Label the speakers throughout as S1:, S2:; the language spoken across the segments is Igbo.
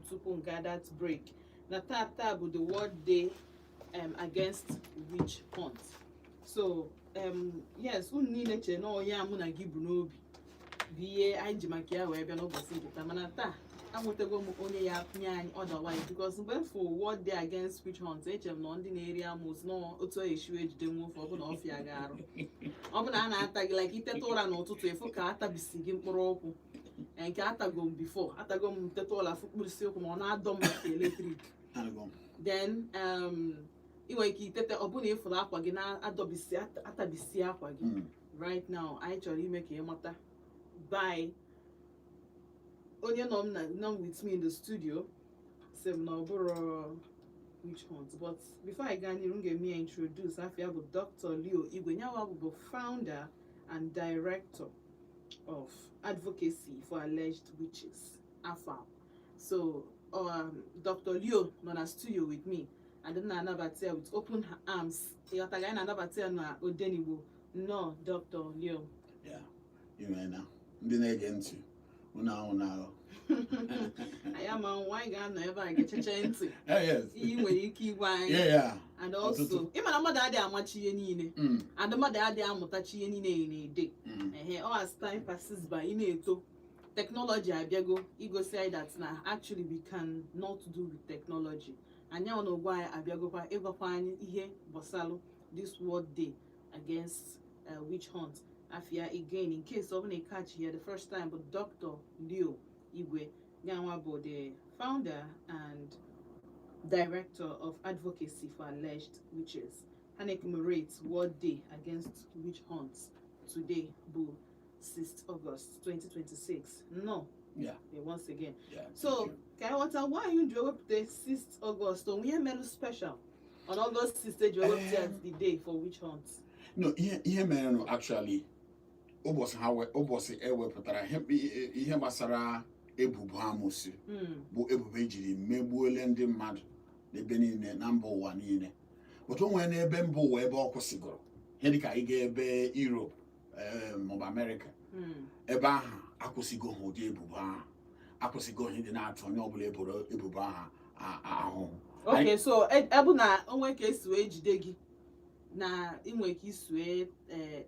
S1: tupu m gaa that break, na tata bụ the World Day Against Witch Hunt. So yes, unu niile chere na onye a mụ na gị bụ n'obi bụ ihe anyị ji maka ya wee bịa n'ụbọchị nke taa, mana taa anwetago m onye ya nye anyị otherwise, because mgbe m fụ World Day Against Witch Hunt, echere m na ndị na-eri amoosu na otu ọ esi wee jide nwa ofe. Ọ bụ na ọfịa ga-arụ, ọ bụ na a na-ata gị, like iteta ụra n'ụtụtụ, ịfụ ka atabisi gị mkpụrụ ụkwụ. Nke atago m before, atago m teta ụra fụ mkpụrụsị ụkwụ ma ọ na-adọ m ka electric. Then ị nwere ike itete, ọ bụ na ịfụrụ akwa gị na-adọbisi, atabisi akwa gị. Right now, anyị chọrọ ime ka ị mata by onye nọ m na nọ with me in the studio sị m na ọ bụrụ witch hunt. But before I gaa n'iru, m ga-eme ya introduce. Afọ ya bụ Dr. Leo Igwe Nyawa, bụ founder and director of Advocacy for Alleged Witches, AFAW. So Dr. Leo nọ na studio with me and m na-anabata ya with open arms. Ịghọtaga? Anyị na-anabata ya na Odenigbo. Nnọọ, Dr. Leo.
S2: Ya, imeela. Ndị na-ege ntị, unu ahụ na
S1: Anyị ama nwa anyị ga-anọ ebe a ga-echeche ntị
S2: Yes.
S1: ihe ị nwere ike ịgwa anyị. And also,
S2: Ọtụtụ.
S1: ị mara mmadụ adịghị amachi ihe niile and mmadụ adịghị amụtachi ihe niile ị na-ede. Ehe, ọ as time passes by, ị na-eto, technology abịago igosi anyị that na actually we can not do with technology. Anyị ahụ na ụgwọ anyị abịagokwa ịgwakwa anyị ihe gbasalụ this World Day Against Witch Hunt. Afia again, in case ọ bụla ị catch here the first time, bụ Dr. Leo Igwe Nyanwa, bụ the founder and director of Advocacy for Alleged Witches. Ha na-commemorate World Day Against Witch Hunts today, bụ 6th August 2026. No, once again. So,
S2: Thank you.
S1: Ka anyị ghọta why you ji ewepụta 6th August, onwe ihe melụ special on August 6th eji ewepụta as the day for witch hunts?
S2: No, ihe mere nụ, actually, ụbọchị ha ụbọchị ewepụtara ihe gbasara ebubo amụsị bụ ebubo ejiri megbuole ndị mmadụ n'ebe niile na mba ụwa niile. But o nwere n'ebe mba ụwa ebe ọ kwụsịgoro, ihe dịka ịga ebe Europe maọbụ America, ebe ahụ akwụsịgo ha ụdị ebubo ahụ, akwụsịgo ihe dị na-atụ onye ọbụla eboro ebubo ahụ ahụhụ.
S1: Okay, so ebu na onwe ka esi wee jide gị na inwe ka isi wee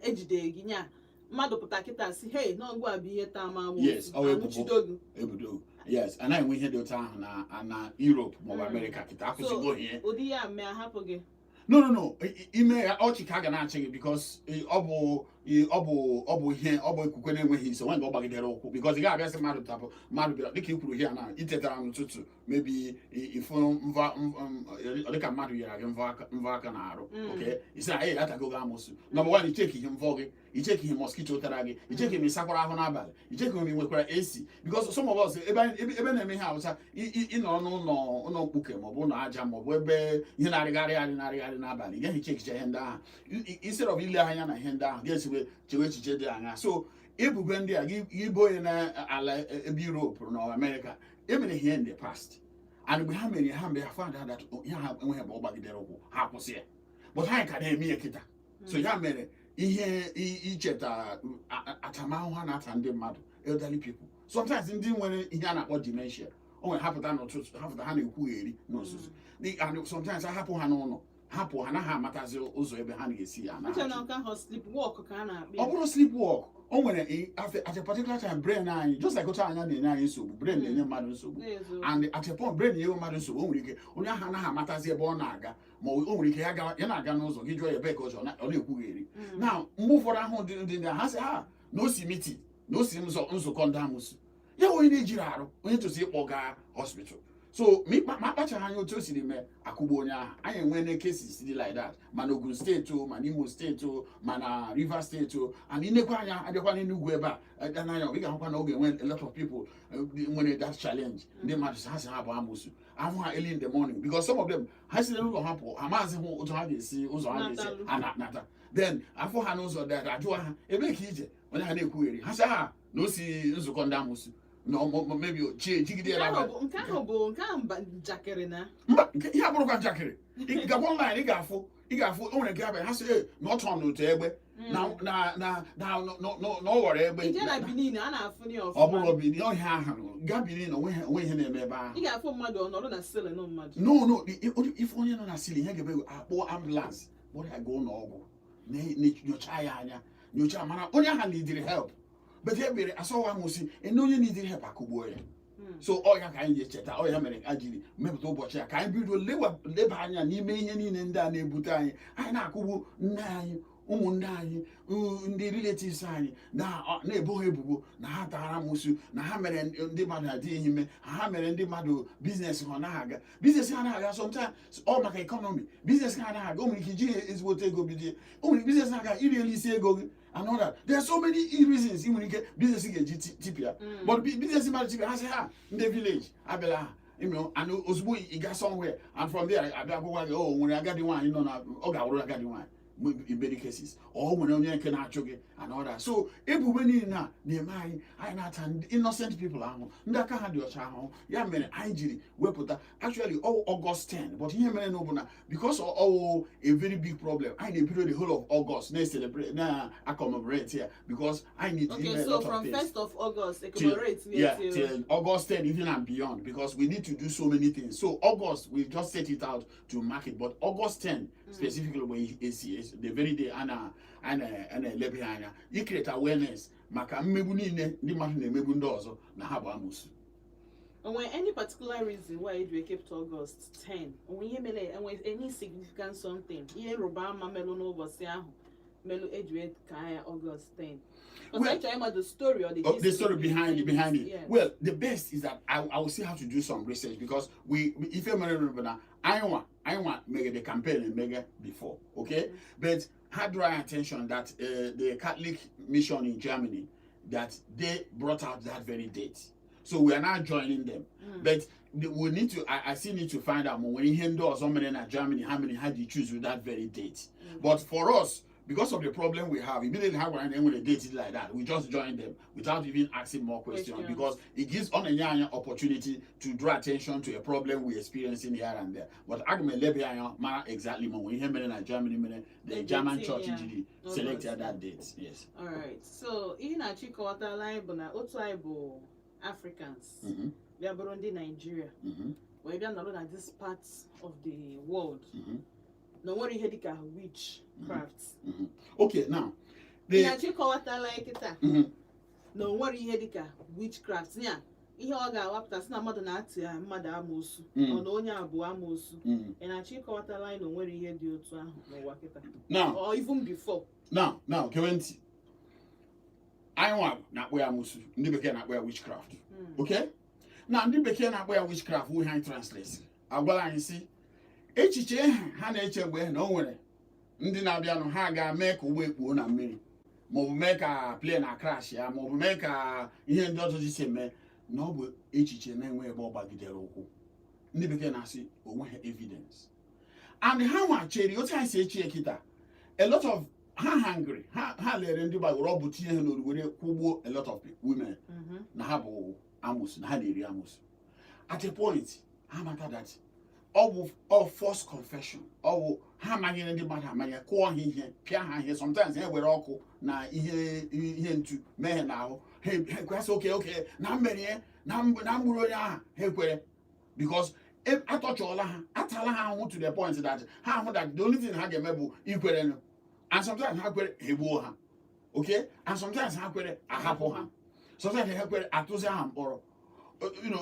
S1: ejide gị, nya mmadụ pụta kịta si, "Hey, n'ọgụ a bụ ihe taa ma amoosu,"
S2: Yes, ọ bụ ebubo.
S1: anwụchido gị.
S2: Ebudo, yes. Anaghị enwe ihe dị otu ahụ na Europe maọbụ America kịta, akwụsịgo ihe.
S1: Ụdị ya mee, ahapụ gị?
S2: No, ime ya, ọchị ka a ga na-achị gị, because ọ bụ ihe ọ bụ ekwukwe na-enweghị isi onwe nke ọ gbagidere ụkwụ, because ị ga-abịa sị mmadụ tapụ mmadụ bịara, dịka i kwuru here na itetara n'ụtụtụ, maybe ịfụ mva ọ dịka mmadụ nyere gị mvọ aka na-arụ. Okay, isi na ee atago gị amụsụ. Number one, icheki ihe mvọ gị, icheki ihe mosquito tara gị, icheki ma ị sakwara ahụ n'abalị, icheki ma ị nwekwara AC, because some of us ebe na-eme ihe awụsa, ịnọrọ n'ụlọ ụlọ mkpuke maọbụ ụlọ aja maọbụ ebe ihe na-arịgharị arị na-arịgharị n'abalị, ị gaghị echekicha ihe ndị ahụ. Instead of ile anya na ihe ndị ahụ, ga-esiwe chewe echiche dị anya. So ebubo ndị a gị bụ onye na-ala ebe Europe na America emere ihe in the past, and mgbe ha mere ha, mgbe ha found out that ihe ha enweghị ebe ọ gbagidere ụkwụ, ha kwụsị ya, but anyị ka na-eme ya kịta. So ya mere ihe icheta atamahụhụ ha na-ata ndị mmadụ, elderly people, sometimes ndị nwere ihe a na-akpọ dementia, o nwere ha pụta n'ụtụtụ, ha pụta, ha na-ekwugheri n'ozuzu. And sometimes ha hapụ ha n'ụlọ, hapụ ha, anaghị amatazi ụzọ ebe ha na-esi
S1: Uche
S2: anaghachi.
S1: Na nke ahụ, sleep walk ka a na-akpọ ya.
S2: Ọ bụrụ sleep walk, o nwere at a particular time, brain anyị, just like otu anya na-enye anyị nsogbu, brain na-enye mmadụ nsogbu.
S1: N'eziokwu.
S2: And at a point brain na-enye mmadụ nsogbu, o nwere ike onye ahụ anaghị amatazi ebe ọ na-aga, ma o nwere ike ya na-aga n'ụzọ, gị jụọ ya ebe ka ọ chọrọ, ọ na-ekwugheri. Na mgbe ụfọdụ ahụ ndị ha sị ha na o si meeting, na o si nzukọ ndị amụsụ ya, onye na-ejiri arụ onye tosi ịkpọ gaa hospital. So ma akpachaghị anya otu o siri mee, akụgbu onye ahụ. Anyị enwee cases dị like that, ma na Ogun Steeti o, ma n'Imo Steeti o, ma na Rivers Steeti o, and inekwa anya, abịakwa n'Enugwu ebe a abịa n'anya, ị ga-ahụkwa na ọ ga-enwe a lot of people nwere that challenge. Ndị mmadụ sị ha bụ amụsụ, ahụ ha early in the morning, because some of them, ha si n'ụlọ ha pụọ, ha maazị hụ ụzọ ha ga-esi
S1: Natalụ.
S2: ha nata. Then afọ ha n'ụzọ dị, ajụwa ha ebe ka ije, onye ha na-ekwugheri, ha sị ha na o si nzukọ ndị amụsụ na maybe chi ejigide ya
S1: Nke ahụ
S2: n'abalị.
S1: bụ nke ahụ mba njakịrị na
S2: Mba, nke ihe abụrụkwa njakịrị. Ị gakwa online, ị ga-afụ o nwere nke abalị ha sị, "Ee, na ọ tọọ n'otu egbe." Na na na na na ọ ghọrọ egbe.
S1: Ije na Benin, a na-afụ ya
S2: Ọ
S1: ọfụma.
S2: bụrụ Benin ọhịa ahụ, gaa Benin, onwe ihe na-eme ebe ahụ.
S1: Ị ga-afụ mmadụ, ọ nọrọ na ceiling mmadụ.
S2: No, ife onye nọ na ceiling, ihe ga-eme, akpọ ambulance kpọrọ ya gaa ụlọ ọgwụ, nyocha ya anya, nyocha mara onye ahụ neediri help. But e mere asọwa amụsị ene, onye neediri help akụgbuo ya. So ọ ya ka anyị ga-echeta, ọ ya mere a jiri mepụta ụbọchị a, ka anyị bido leba anya n'ime ihe niile ndị a na-ebute anyị na-akụgbu nne anyị, ụmụnne anyị, ndị relatives anyị, na-ebo ha ebubo na ha tara amụsụ, na ha mere ndị mmadụ adịghị ime, ha mere ndị mmadụ business ha naghị aga, business ha anaghị aga. Sometimes ọ maka economy, business ha anaghị aga. O nwere ike iji ezigbote ego bido, o nwere business na-aga, iriela isi ego gị and all that. There are so many reasons ị nwere ike business ga-eji tipịa. But business mmadụ tipịa, ha sị ha ndị village abịala ha, and ozugbo ị ga somewhere and from there abịa gwụgwa gị, o nwere agadi nwaanyị nọ na ọ ga-awụrụ agadi nwaanyị in many cases, ọ nwere onye nke na-achụ gị and all that. So ebubo niile a na-eme anyị na-ata ndị innocent people ahụ, ndị aka ha dị ọcha ahụhụ. Ya mere anyị jiri wepụta, actually ọ August 10, but ihe mere na bụ na because ọ a very big problem, anyị na-ebido the whole of August na-celebrate, na-commemorate ya, because anyị need to ime a
S1: So
S2: lot of
S1: from
S2: things.
S1: 1st of August,
S2: Till,
S1: commemorate
S2: yeah,
S1: till
S2: till August 10 even and beyond, because we need to do so many things. So August, we just set it out to mark it, but August 10 specifically, when is the very day a na-elebe anya i create awareness maka mmegbu niile ndị mmadụ na-emegbu ndị ọzọ na ha bụ amụsụ.
S1: Onwe any particular reason why you kept August 10? Onwe ihe mere, enwe any significant something, ihe ịrụba ama melụ n'ụbọchị ahụ melụ eji wee kaa ya August 10? Because
S2: Well,
S1: I try about the story or the
S2: Oh, the
S1: history
S2: story behind it.
S1: Yes.
S2: Well, the best is that I will still have to do some research, because we if you remember now, I want make the campaign and mega before, okay? But had draw attention that the Catholic mission in Germany, that they brought out that very date. So we are now joining them. But we need to I still need to find out when ihe ndị ọzọ mere na Germany, how many had you choose with that very date. But for us, because of the problem we have, immediately how when a date is like that, we just join them without even asking more questions,
S1: Questions.
S2: Because it gives on a opportunity to draw attention to a problem we're experiencing here and there. But aga m elebe anya mara exactly ma ihe mere na Germany mere the
S1: The
S2: German
S1: date,
S2: church jiri selected that date. Yes.
S1: Alright, so ihe na-achọ ịkọwatala anyị bụ na otu anyị bụ Africans, bịa bụrụ ndị Nigeria, wee bịa nọrọ na this part of the world, na o nwere ihe dịka witchcraft.
S2: Okay, now
S1: Ị
S2: the
S1: na-achọ ịkọwatala anyị kịta na o nwere ihe dịka witchcraft, ya ihe ọ ga-awapụta sị na mmadụ na-atị ya mmadụ amoosu, ọ na onye abụọ amoosu. Ị na-achọ ịkọwatala anyị na o nwere ihe dị otu ahụ n'ụwa kịta,
S2: Now,
S1: or even before?
S2: Now, gee ntị. Anyị nwa na-akpọ ya amoosu, ndị bekee na-akpọ ya witchcraft. Okay? Na ndị bekee na-akpọ ya witchcraft wụ ihe anyị translate. Agwala anyị sị echiche ha na-eche mgbe na o nwere ndị na-abịanụ, ha ga-mee ka ụgbọ ekpuo na mmiri, maọbụ mee ka plane na crash ya, maọbụ mee ka ihe ndị ọzọ si eme, na ọ bụ echiche na-enwe ebe ọ gbagidere ụkwụ. Ndị bekee na-asị onweghị evidence, and ha nwa chere otu anyị si echi kịta. A lot of ha hungry, ha lere ndị gbagoro ọ bụ tinye ha n'olu were kwụgbuo a lot of women na ha bụ amoosu, na ha na-eri amoosu. At a point ha mata that ọ bụ ọ false confession, ọ bụ ha amanyere ndị mmadụ amanye, kụọ ha ihe, pịa ha ihe. Sometimes ha were ọkụ na ihe ntu mee ha n'ahụ, ha ekwesị oke na mmerie na mgburu onye ahụ. Ha ekwere because atọchọọla ha, atala ha ahụhụ to the point that ha ahụ that the only thing ha ga-eme bụ ikwere. And sometimes ha kwere, ha egbuo ha, okay? And sometimes ha kwere, ahapụ ha. Sometimes ha kwere, atụzi ha mkpọrọ.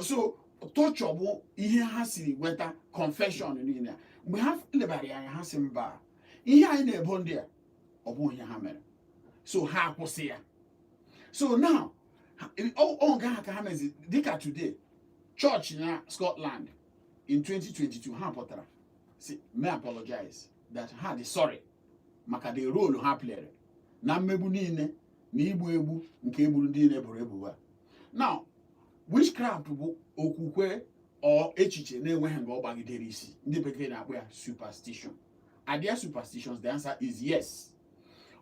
S2: So torture bụ ihe ha siri nweta confession niile a. Mgbe ha lebara ya anya, ha si mba, ihe anyị na-ebo ndị a, ọ bụghị ihe ha mere, so ha akwụsị ya. So now ọ nke ha ka ha mezi dịka today, chọọchị na Scotland in 2022, ha pụtara si may apologize that ha dị sorry maka the role ha playere na mmegbu niile na igbu egbu nke egburu ndị niile boro ebubo a. Now, witchcraft bụ okwukwe ọ echiche na-enweghị mgbe ọ gbagidere isi. Ndị bekee na-akpọ ya superstition. Are there superstitions? The answer is yes.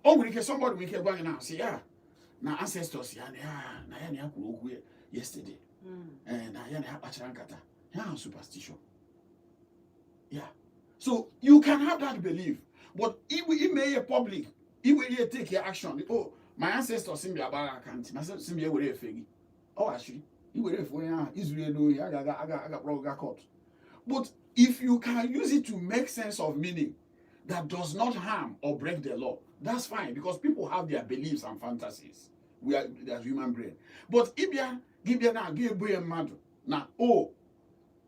S2: O nwere ike somebody nwere ike gwa gị na sị ya na ancestors ya na ya kwuru okwu ya yesterday, na ya kpachara nkata ya ahụ, superstition. Yeah, so you can have that belief, but ime ya public Iwere ya take action. Oh, my ancestors si m bịa gbagha aka ntị, ma si m bịa were efe gị. Ọ ghachiri iwere efe onye ahụ izuru elu ohi, a ga-aga aga aga kpọrọ gị court. But if you can use it to make sense of meaning that does not harm or break the law, that's fine, because people have their beliefs and fantasies. We are as human brain. But ịbịa gị bịa na gị ebu ya mmadụ na o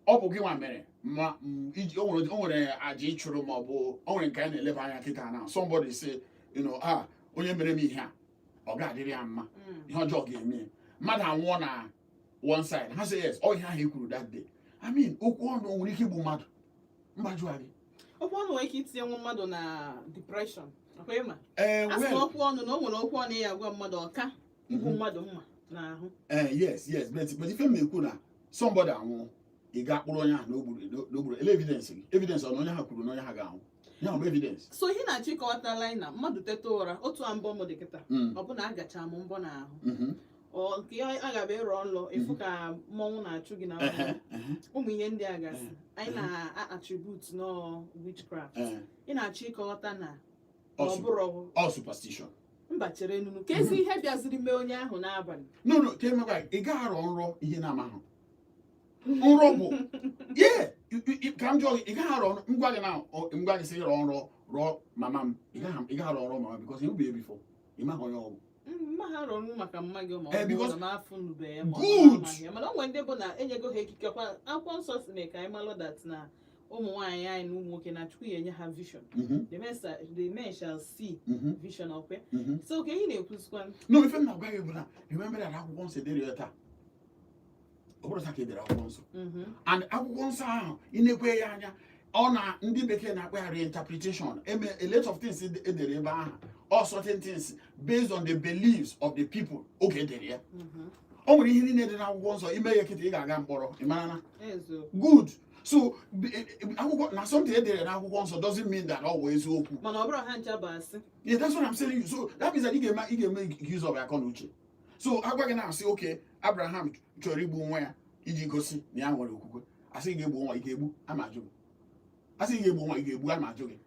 S2: ọ bụ gị nwa mere ma iji o nwere aja ị chụrụ, ma ọ bụ o nwere nke anyị na-eleba anya kịta na somebody say, ah, onye mere m ihe a, ọ ga-adịrị ya mma, ihe ọjọọ ga-eme ya. Mmadụ anwụọ na one side, ha say yes, ọ ihe ahụ i kwuru that day. I mean, okwu ọnụ o nwere ike igbu mmadụ mgbaju gị.
S1: Okwu ọnụ nwere ike itinye nwa mmadụ na depression, ọkwa ịma?
S2: Ee.
S1: A sị na
S2: Well,
S1: okwu ọnụ na o nwere okwu ọnụ ya agwa mmadụ ọka igbu mmadụ mma n'ahụ.
S2: Ee, yes, but ife m na-ekwu na somebody anwụọ, ị ga kpụrụ onye ahụ na o gburu ele evidence gị, evidence ọ na onye ahụ kwuru na onye ahụ ga-anwụ, ya bụ evidence.
S1: So ihe na-achọ ịkọwatala anyị na mmadụ teta ụra otu a, mbọ m dị kịta, ọ bụ na agacha m mbọ n'ahụ, ọ nke a ga-abịa ịrọ nlọ ịfụ ka mmọnwụ na-achụ gị na
S2: Ehe, ehe,
S1: ụmụ ihe ndị a gasị anyị na-attribute no witchcraft. Ị na-achọ ịkọwata na
S2: Ọ
S1: ọ bụrụ
S2: all superstition.
S1: Mba, chere nunu, ka ezi ihe bịaziri mee onye ahụ n'abalị.
S2: No, ka emekwa, ị gaghị arọ nrọ ihe na-amahụ nrọ bụ ye ka m jụọ gị. Ị gaghị arọ nrọ, ngwa gị na ngwa gị sị rọọ nrọ, rọọ mama m, ị gaghị arọ nrọ mama, because ị hụbeghị before, ị maghị onye ọ bụ.
S1: Mma ha rọrọ maka mma gị, ma
S2: Eh,
S1: ọ bụrụ
S2: because
S1: na m afụ nube ya ma ọ bụ
S2: Good.
S1: amaghị ya. Mana o nwere ndị bụ na enyego ha ekike kwa akwụkwọ nsọ si mee ka anyị malụ that na ụmụ nwaanyị anyị na ụmụ nwoke na Chukwu ya enye ha vision. The men shall see vision ọkwe. So ka ihe na-ekwuzikwa?
S2: No, ife m na-agwa gị bụ na remember that akwụkwọ nsọ edere ya taa, ọ bụrụ taa ka edere akwụkwọ nsọ. And akwụkwọ nsọ ahụ, ị na-ekwe ya anya, ọ na ndị bekee na-akpọ ya reinterpretation. Eme a lot of things edere ebe ahụ, all certain things based on the beliefs of the people oge edere ya. O nwere ihe niile dị n'akwụkwọ nsọ, ime ya kịta, ị ga-aga mkpọrọ, ị mara na
S1: Eziokwu.
S2: Good. So akwụkwọ na something edere n'akwụkwọ nsọ doesn't mean that ọ bụ eziokwu.
S1: Mana ọ bụrụ ha ncha bụ asị.
S2: Yeah, that's what I'm saying you. So that means that ị ga-eme use of akọ na uche. So agwa gị na-asị, okay, Abraham chọrọ igbu nwa ya iji gosi na ya nwere okwukwe. Asị gị ga-egbu nwa, ị ga-egbu, ama ajụ gị. Asị gị ga-egbu nwa, ị ga-egbu, ama ajụ gị.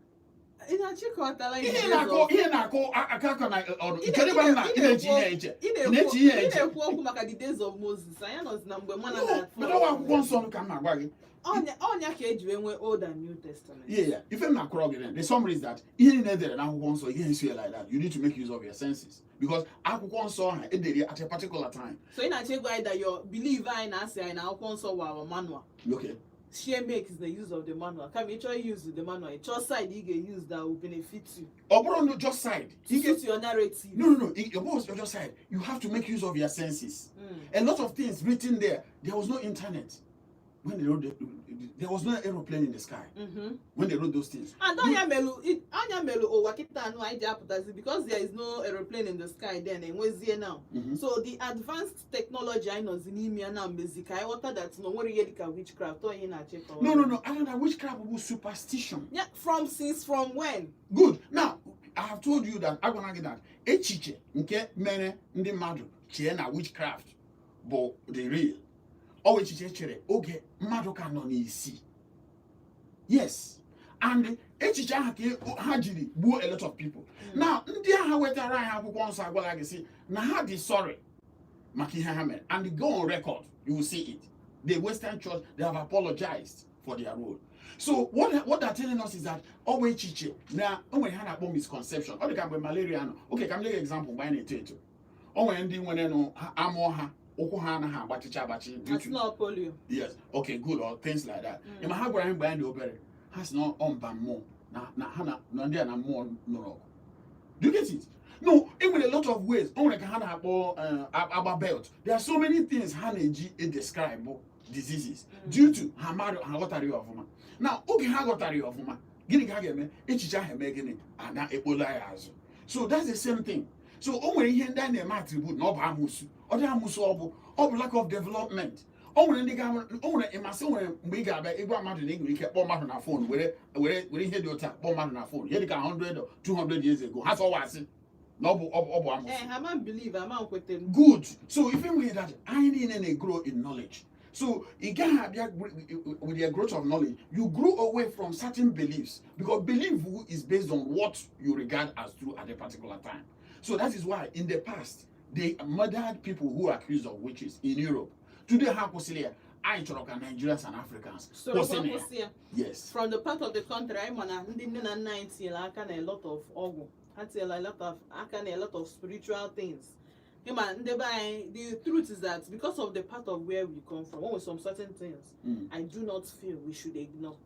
S1: Ị na-achịkọtala.
S2: Ihe na-akọ aka aka na ọrụ kedu ebe m na ị na-eche ihe eche?
S1: Ị
S2: na-eche ihe eche.
S1: na-ekwu okwu maka the days of Moses, anyị nọzi na mgbe mana
S2: No, but ọwa akwụkwọ nsọ ka m na-agwa gị.
S1: Ọnya ka eji wee nwee Old and New Testament.
S2: Yeah. Ife m na-akọrọ gị then, the summary is that ihe niile edere n'akwụkwọ nsọ, ihe esi like that, you need to make use of your senses, because akwụkwọ nsọ ha edere at a particular time.
S1: So ị na-achọ ịgwa anyị that your belief anyị na-asị anyị na akwụkwọ nsọ wụ our manual.
S2: Okay.
S1: Share makes the use of the manual, kama ị chọọ use the manual, ị chọọ side ị ga-use that will benefit you
S2: Ọ bụrụ na just side
S1: to
S2: ị
S1: suit your narrative.
S2: No, ọ bụrụ just side, you have to make use of your senses. A lot of things written there, there was no internet when they wrote there was no aeroplane in the sky when they wrote those things.
S1: And ọnya melu ụwa kịta anụ anyị ji apụtazi, because there is no aeroplane in the sky then, enwezie now. So the advanced technology anyị nọzi n'ime ya na mezi ka anyị ghọta that na o nwere ihe dịka witchcraft, ọ ihe na-achọ ịkọwa.
S2: No, I don't know. Witchcraft was superstition.
S1: Yeah, from since from when?
S2: Good. Now, I have told you that agwana gị that echiche nke mere ndị mmadụ chee na witchcraft bụ the real. Ọ bụ echiche chere oge mmadụ ka nọ n'isi. Yes. And echiche ahụ ka ha jiri gbuo a lot of people. Now, ndị agha wetara anyị akwụkwọ nsọ agwala gị sị na ha dị sorry maka ihe ha mere. And go on record, you will see it. The Western Church, they have apologized for their role. So what they're telling us is that ọ bụ echiche na o nwere ha na-akpọ misconception. Ọ dị ka mgbe malaria nọ. Okay, ka m nye gị example. Mgbe anyị na-eto eto, o nwere ndị nwere nụ ha amụọ ha, ụkwụ ha anaghị agbachicha agbachi due
S1: That's
S2: to
S1: not polio.
S2: Yes, okay, good, or things like that. Ma ha gwara anyị mgbe anyị dị obere, ha si na ọ mba mmụọ na ha na ndị a na mmụọ nụrụ ọgụ. Do you get it? No, e nwere a lot of ways. O nwere ka ha na-akpọ agba belt. There are so many things ha na-eji e describe diseases due to ha mmadụ ha ghọtara ya ọfụma. Na oge ha ghọtara ya ọfụma, gịnị ka ha ga-eme? Echiche ahụ eme gịnị? Ada ekpola ya azụ. So that's the same thing. So o nwere ihe ndị a na-eme attribute na ọ bụ amụsụ. Ọ dị amụsụ, ọ bụ lack of development. O nwere ndị ga o nwere ịmasị, o nwere mgbe ị ga-abịa ịgwa mmadụ na ị nwere ike kpọọ mmadụ na phone, were ihe dị ụta kpọọ mmadụ na phone, ihe dị ka 100 or 200 years ago, ha sọwa asị na ọ bụ amụsụ.
S1: Eh, ha ma believe, ama nkwete m.
S2: Good. So if we that anyị niile na-grow in knowledge. So So ị gaghị abịa with your growth of knowledge, you grow away from certain beliefs, because belief is based on what you regard as true at a particular time. So that is why in the past they murdered people who are accused of witches in Europe. Today ha kwụsịrị ya. Anyị chọrọ ka Nigerians and Africans
S1: So
S2: kwụsị na ya.
S1: kwụsị ya.
S2: Yes.
S1: From the part of the country anyị ma na ndị nne na nna anyị tinyere aka na a lot of ọgwụ, ha tinyere a lot of aka na a lot of spiritual things. Ịma ndị be anyị, the truth is that because of the part of where we come from, o nwere some certain things I do not feel we should ignore.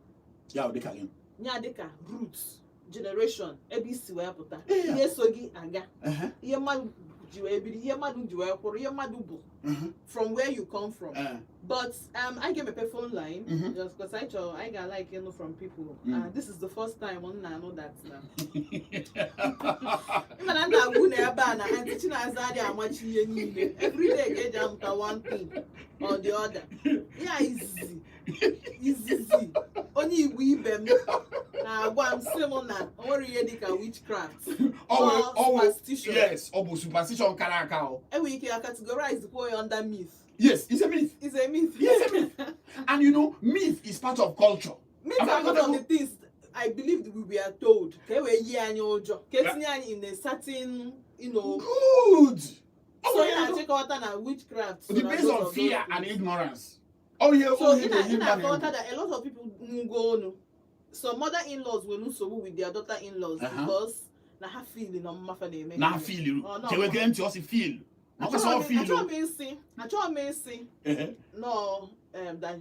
S2: Ya ọ dịka gị.
S1: Nya dịka roots, generation, ebe isi wee pụta, ihe so gị aga, ihe mmadụ ji wee biri, ihe mmadụ ji wee kwụrụ, ihe mmadụ bụ from where you come from. But I ga-emepe phone line just because I chọrọ, I ga like ịnụ from people. This is the first time m na-anụ that na ịma na nna agwụ na ebe a na Aunty Chinaza adịghị amachi ihe niile. Everyday ka eji amụta one thing or the other. Ya izizi izizi onye Igbo ibe m na-agwa m sị m na o nwere ihe dịka witchcraft or superstition.
S2: Yes, ọ bụ superstition kara aka o.
S1: Enwere ike ya categorize kwuo ya under myth.
S2: Yes, it's a myth.
S1: It's a myth.
S2: Yes, it's a myth. And myth is part of culture.
S1: Myth are one of the things I believe we were told ka e wee yie anyị ụjọ, ka etinye anyị in a certain
S2: Good.
S1: So ị na-achịkọta na witchcraft so
S2: The
S1: na
S2: based
S1: those
S2: on
S1: of those
S2: fear and
S1: things.
S2: Ignorance. Oh yeah,
S1: So
S2: oh
S1: ị
S2: yeah,
S1: na ị na-akọwata that a lot of people nwugo onu, some mother-in-laws nwere nsogbu with their daughter-in-laws because na ha feel na mmafa na-eme
S2: Na
S1: ha.
S2: feel.
S1: Oh, no.
S2: Chewege ntị, ọ sị feel. Ọ kwesị ọ feel.
S1: Achọghị m ịsị no that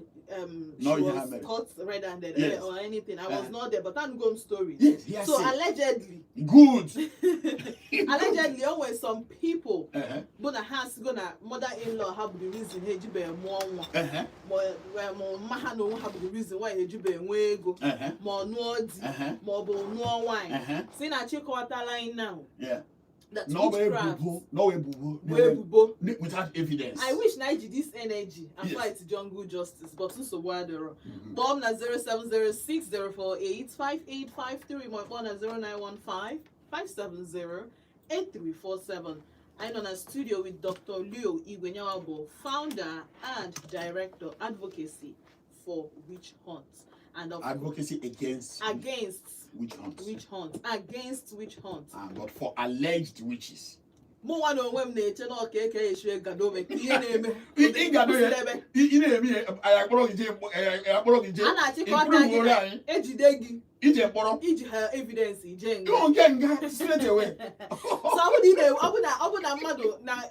S2: No,
S1: she
S2: you
S1: was
S2: haven't.
S1: caught red-handed or anything. I was not there, but I'm stories.
S2: Yes, he has
S1: So
S2: said.
S1: allegedly,
S2: Good.
S1: allegedly, o nwere some people bụ na ha sigo na mother-in-law ha bụ the reason ha ejibeghị mụọ nwa, ma mma ha na onwe ha bụ the reason why ha ejibeghị nwee ego, ma ọ nụọ di, ma ọ bụ nụọ nwaanyị. Si na chịkọtala anyị now that
S2: No
S1: witchcraft
S2: ebubo, no ebubo.
S1: bụ ebubo
S2: Without evidence.
S1: I wish na iji this energy apply to jungle justice, but nsogbu adịrọ. Kpọọ m na 07060485853 ma kpọọ na 09155708347. Anyị nọ na studio with Dr. Leo Igwe bụ founder and director, advocacy for witch hunt and of
S2: Advocacy against
S1: against
S2: witch hunts.
S1: Witch hunt, against witch hunt.
S2: But for alleged witches.
S1: Mụ nwa na onwe m na-eche na ọka eke eshie gadobe ka ihe na-eme
S2: Ị gado ya.
S1: Kwụsịrị.
S2: Ị na-eme ihe, anyị akpọrọ gị jee anyị akpọrọ gị jee.
S1: A na-achịkọta
S2: Improve
S1: gị
S2: ore
S1: na
S2: anyị.
S1: Ejide gị,
S2: Ije mkpọrọ.
S1: Iji ha evidence ije nga.
S2: Ịhụ nke nga straight away.
S1: So ọ bụ na ị na- ọ bụ na mmadụ na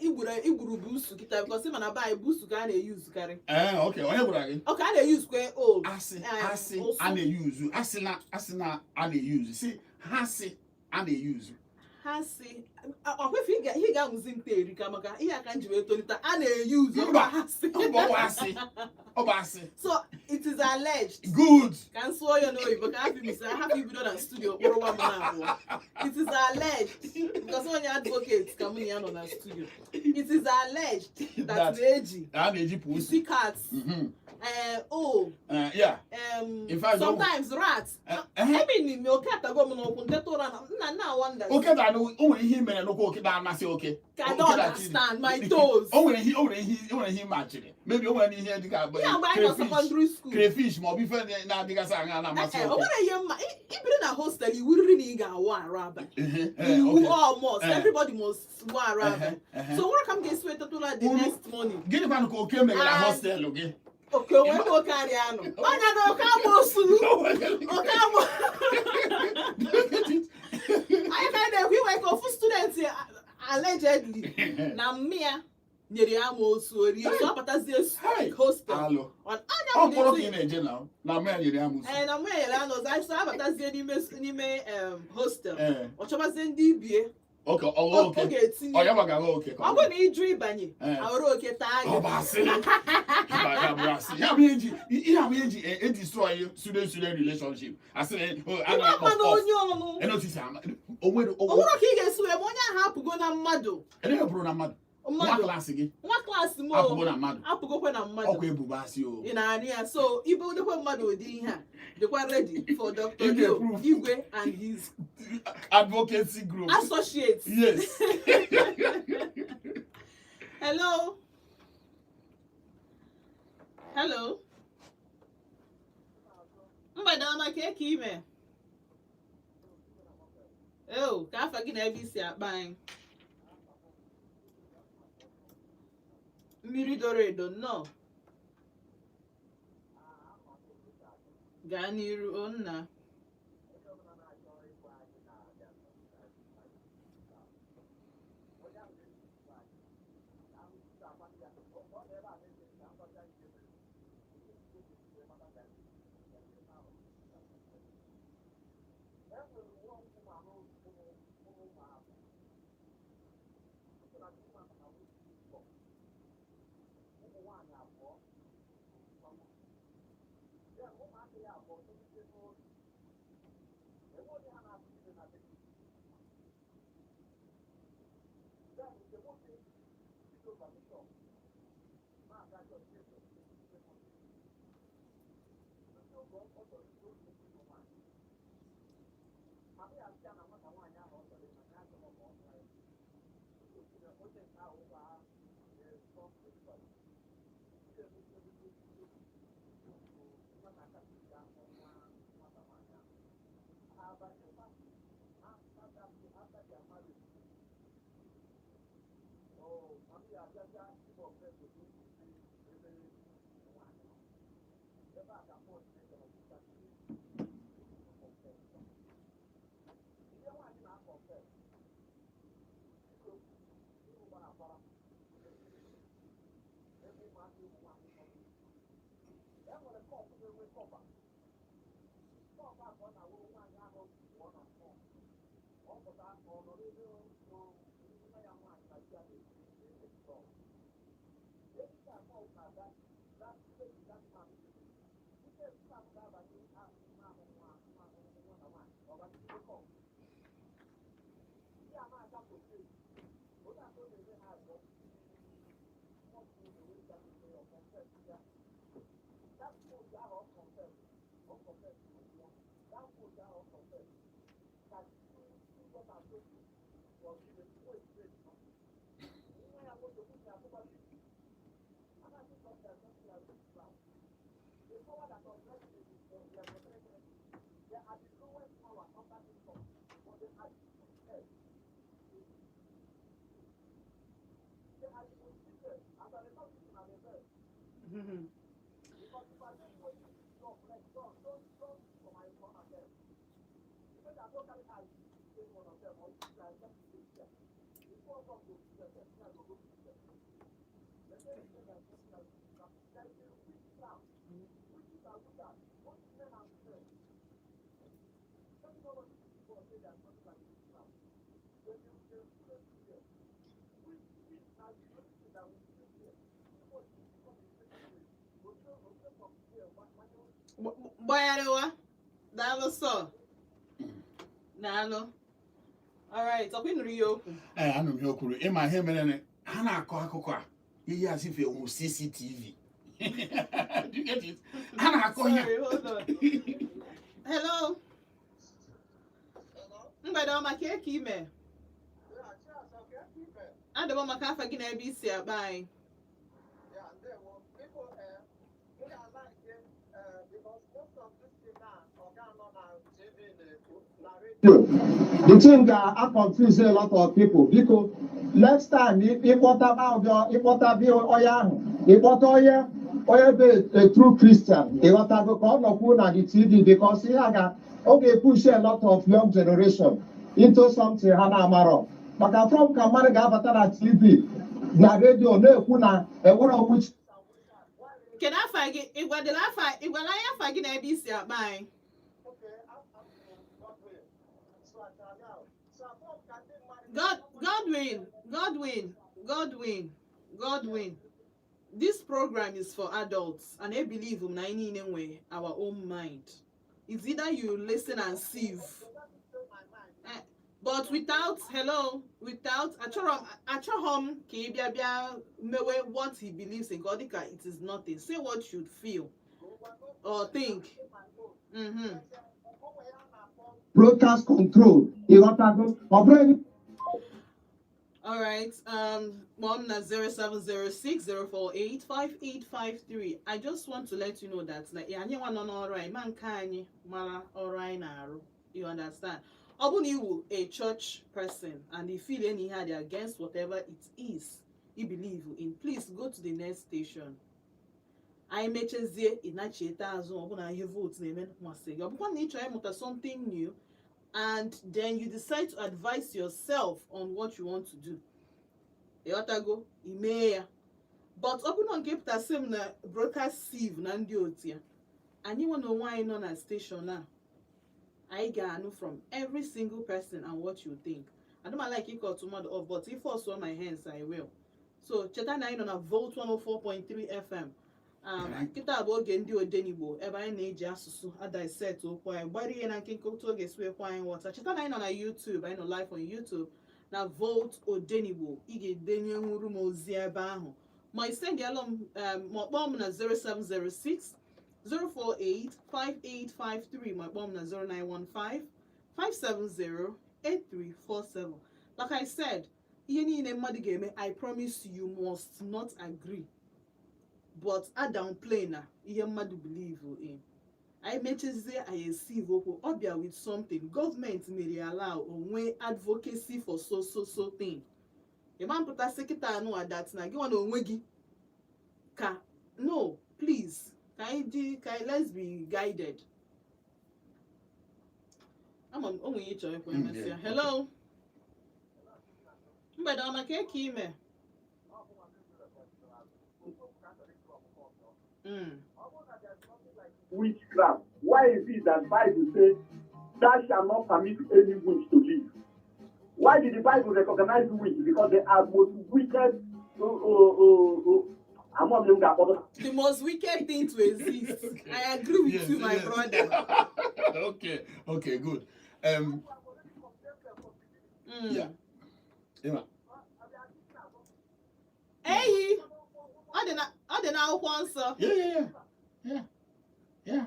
S1: igburu busu kịta, because ị ma na be anyị busu ka a na-eyuzukarị.
S2: Ee, okay, onye gwara gị?
S1: Ọ ka a na-eyuzukwe old
S2: Asị asị
S1: ụsụ.
S2: A na-eyuzu, asị na a na-eyuzu, si ha sị a na-eyuzu.
S1: Ha si ọkwefe ihe ga-amụzi nta erika maka ihe aka m ji wee tolite a na-eyuzu
S2: Mba.
S1: ha si.
S2: Ọ bụ asị. Ọ bụ asị.
S1: So it is alleged.
S2: Good.
S1: Ka m sụọ ya n'oyibo ka hapụ imisi hapụ ibido na studio kpụrụwa m na abụọ. It is alleged, because onye advocate ka mụ na ya nọ na studio, it is alleged that na-eji
S2: A na-eji pusu.
S1: Pussy cats, oh,
S2: In fact,
S1: sometimes rats. Ebe n'ime oke atago m n'ụkwụ nteta ụra na nna nna wonder.
S2: Oke da o nwere ihe i mere n'ụkwụ oke na-amasị oke.
S1: Ka I
S2: Oke
S1: don't
S2: na-achị.
S1: understand my toes.
S2: O nwere ihe o nwere ihe machiri. Maybe o nwere ihe dịka
S1: Ya mgbe anyị nọ
S2: crayfish,
S1: secondary school.
S2: Crayfish ma ọ bụ ife na-adịgasị aṅa na-amasị
S1: Eh, eh, o
S2: oke.
S1: nwere ihe mma ibiri na hostel, iwu riri na ị ga-awụ arụ abalị. Iwu all must, everybody must wụ arụ abalị. So nwere ka m ga-esi wee teta ụra the next morning.
S2: Gịnị kwanụ ka oke mere na hostel gị?
S1: Oke onwe ebe oke arịa anụ ọnya na oke amoosu, oke amụ anyị ka anyị na-ekwu inwe ka ofu student allegedly na mmịa nyere ya amoosu orie, so ọ batazie
S2: Hey!
S1: hostel.
S2: Alụ.
S1: Anya
S2: Ọ
S1: bụ
S2: mkpọrọ ka
S1: n'isi
S2: ị na-eje na mmanya nyere ya amụsụ.
S1: Ee, na mmịa nyere ya n'ụzọ anyị, so abatazie n'ime hostel, ọ chọbazie ndị ibie
S2: Oke ọghọ
S1: ọ
S2: oke.
S1: ga-etinye.
S2: Ọ ya gbaga aghọ oke ka
S1: Ọ bụrụ na ịjụ ịbanye, awere oke taa
S2: Ọ
S1: gị.
S2: bụ asị. Mba, ya bụ asị. Ya bụ ihe eji ihe ahụ eji e destroy student student relationship. Asị na oh, a
S1: Ịma
S2: na-akpọ
S1: mma na
S2: off.
S1: onye ọnụ
S2: Enotice ama o nwere
S1: o nwere ka ị ga-esi wee ma onye ahụ apụgo na mmadụ.
S2: Ere bụrụ na mmadụ. Nwa
S1: Mmadụ
S2: klaasị gị
S1: nwa klaasị m o.
S2: Apụgo na mmadụ.
S1: Apụgokwe na mmadụ.
S2: Ọkwa ebubo asị o.
S1: Ị na-anụ ya? So ibe odekwe mmadụ ụdị ihe a, dịkwa ready for Dr.
S2: Ị
S1: Leo
S2: ga-eprove.
S1: Igwe and his
S2: Advocacy group.
S1: associates.
S2: Yes.
S1: Hello, Ọma, ka eke ime eo, ka afa gị na ebe isi akpa anyị. Mmiri doro edo, nnọọ, gaa n'iru o nna. Gbagharịwa. Daalụ sọ, daalụ. Alright, ọkwa ị nụrụ ihe okwu?
S2: Ee, anụ m ihe o kwuru. Ịma ihe mere na ha na-akọ akụkọ a, ihe as if ewu CCTV. Do you get it? Ha na-akọ ihe.
S1: Sorry, hold on. Hello, mgbede ọma, ka eke ime? Adịbọ maka afa gị na ebe isi akpa anyị.
S3: Yeah, ndewo. Biko, m ga-like because most of this thing now, ọ ga-anọ na TV na-ekwu na radio. The thing ga-confuse a lot of people. Biko, next time ịkpọtaba ụbịọ, ịkpọta onye ahụ, ịkpọta onye bụ a true Christian, ịghọtago, ka ọ nọkwuo na the TV, because ihe a ga ọ ga-epush a lot of young generation into something ha na-amarọ. Maka from ka mmadụ ga-abata na TV na redio na-ekwu na enwere witch.
S1: Kedu afa gị? Ịgwadela afa, ịgwala anyị afa gị na ebe isi akpa anyị.
S3: Okay, I'm Godwin. So I can now. So I thought ka ndị mmadụ
S1: God, Godwin, Godwin, Godwin, Godwin. This program is for adults, and I believe na anyị niile nwe our own mind. It's either you listen and sieve. But without, hello, without, achọrọ m ka ị bịa mewe what he believes in, ka ọ dị ka it is nothing. Say what you feel or think.
S3: Broadcast control, ịghọtago, ọ bụrụ
S1: All right. Mom na 07060485853. I just want to let you know that na anyị nwa nọ n'ọrụ anyị ma nke anyị mara ọrụ anyị na-arụ. You understand? Ọ bụ na iwu a church person and you feel any had against whatever it is you believe in, please go to the next station. Anyị mechezie, ịnachiete azụ. Ọ bụ na ihe Volt na-eme masị gị, ọ bụkwa na ị chọrọ ịmụta something new and then you decide to advise yourself on what you want to do, ịghọtago, imee ya. But ọ bụrụ na nke pụtasị m na broadcast sieve na ndị otu ya, anyị nwe na onwe anyị nọ na station a, anyị ga-anụ from every single person and what you think. I don't like ịkọtụ mmadụ off, but if also my hands, I will. So cheta na anyị nọ na Volt 104.3 FM. Kịta bụ oge ndị Odenigbo, ebe anyị na-eji asụsụ adaiset okwu anyị gbara ihe na nkenke otu oge si ekwe anyị nghọta. Cheta na anyị nọ na YouTube, anyị nọ live on YouTube na Volt Odenigbo. Ị ga-edenye nwuru m ozi ebe ahụ, ma ị sendịalụ m ma ọ kpọọ m na 0706 048 5853, ma kpọọ m na 0915 570 8347. Like I said, ihe niile mmadụ ga-eme, I promise you must not agree, but a downplay na ihe mmadụ believe in. Anyị mechezie, anyị esive okwu ọ bịa with something gọọmenti mere allow onwe advocacy for so so so thing. Ịma mpụtasị kịta anụ adat na gị nwa na onwe gị ka no. Please, ka anyị dị ka anyị, let's be guided. Ama m o nwere ihe ị chọrọ ikwu. Emesịa. Hello, mgbede ọma. Ka eke ime?
S4: Witchcraft. Why is it that Bible say, "Thou shalt not permit any witch to live"? Why did the Bible recognize witch? Because they are most wicked. Among them got other-
S1: The most wicked thing to exist. I agree with you, my brother.
S2: Okay, good. Yeah. Ịma.
S1: Eyi, ọ dị n'akwụkwọ nsọ.
S2: Yeah.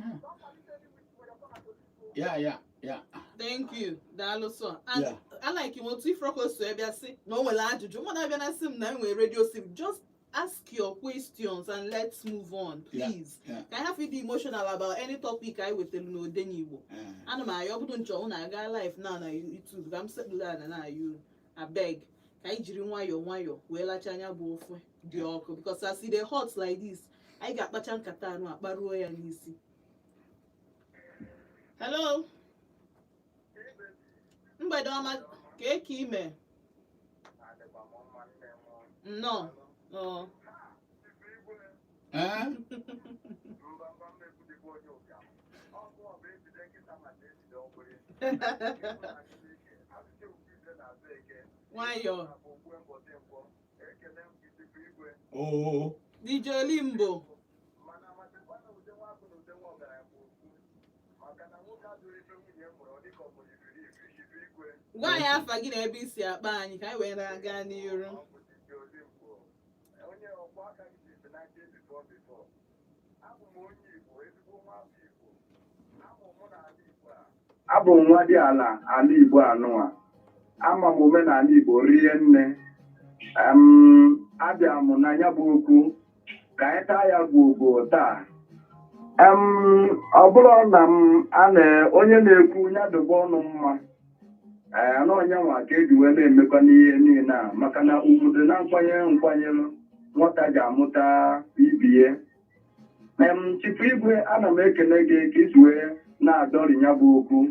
S1: Thank you, daalụ sọ. And I like him otu ifroko so ebe sị na o nwere ajụjụ mmadụ abịa na sị m na enwere radio sim. Just ask your questions and let's move on, please. Ka anyị hapụ ịdị emotional about any topic anyị wetara n'Odenigbo. Ana m ayọ ọbụdụ nchọ unu aga live now na YouTube ka m sekpuru ana na ayọ unu, abeg, ka anyị jiri nwayọọ nwayọọ wee lacha anya bụ ofe dị ọkụ, because as e dey hot like this, anyị ga-akpacha nkata anụ akparuo ya n'isi. Hello, mgbede ọma. Ka eke ime? Nnọọ ọ.
S2: Eh?
S1: Nwayọọ.
S2: Oh.
S1: DJ Olimbo. Gwa anyị afa gị na ebe i si akpa anyị ka anyị wee na-aga n'iru.
S5: Onye ọgbọ aka gị si 1984 before. Abụ m onye Igbo, ezigbo nwa afọ Igbo. Amụ mụ n'ala Igbo a.
S4: Abụ m nwa dị ala ala Igbo anụwa. Ama m omenala Igbo rie nne. Abịa m na ya bụ okwu ka anyị taa ya gwogwo taa. Ọ bụrụ na m a na onye na-ekwu ya dobe ọnụ mma, ee, na onye nwa ka eji wee na-emekwa n'ihe niile a, maka na ugwu dị na nkwanye nkwanyere nwata ji amụta ibie. Chifu Igwe, ana m ekele gị ka isi wee na-adọrị ya bụ okwu.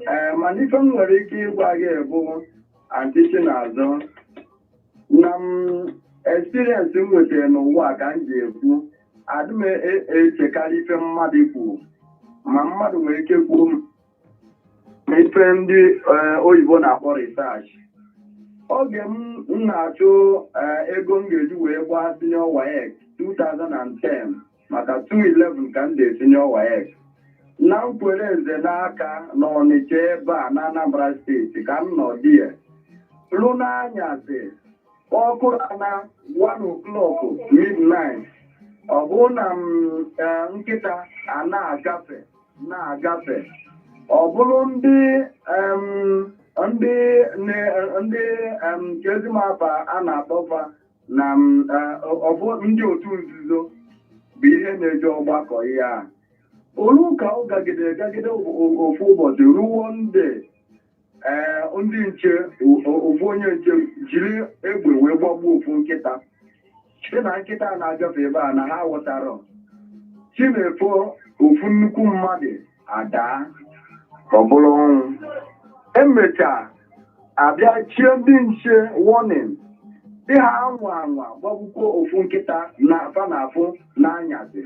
S4: Ee, mana ife m nwere ike ịgwa gị bụ, Aunty Chinazụ, na m experience m nwetara n'ụwa ka m ji ekwu, adị m echekarị ife mmadụ kwuru, ma mmadụ nwere ike kwuo m ife ndị oyibo na-akpọ research. Oge m na-achụ ego m ga-eji wee gbaa senior WAEC 2010, maka 211 ka m dị senior WAEC na nkwere nze n'aka na Ọnịcha ebe a na Anambra Steeti ka m nọ die rụ n'anyasị ọkụrụ na 1 o'clock midnight. Ọ bụrụ na m nkịta a na-agafe na-agafe, ọ bụrụ ndị Ndị ndị nke ezimafa a na-akpọfa na ọ bụ ndị otu nzuzo bụ ihe na-eje ọgbakọ ihe a. Olu ka ọ gagide gagide, ofu ụbọchị ruo ndị ee ndị nche, ofu onye nche jiri egbe wee gbagbuo ofu nkịta, sị na nkịta na-agafe ebe a na ha ghọtara. Chinefo, ofu nnukwu mmadụ adaa, ọ bụrụ ọnwụ. Emechaa abịa chie ndị nche warning, dị ha anwa anwa gbagbukwo ofu nkịta na afa na afụ n'anyasị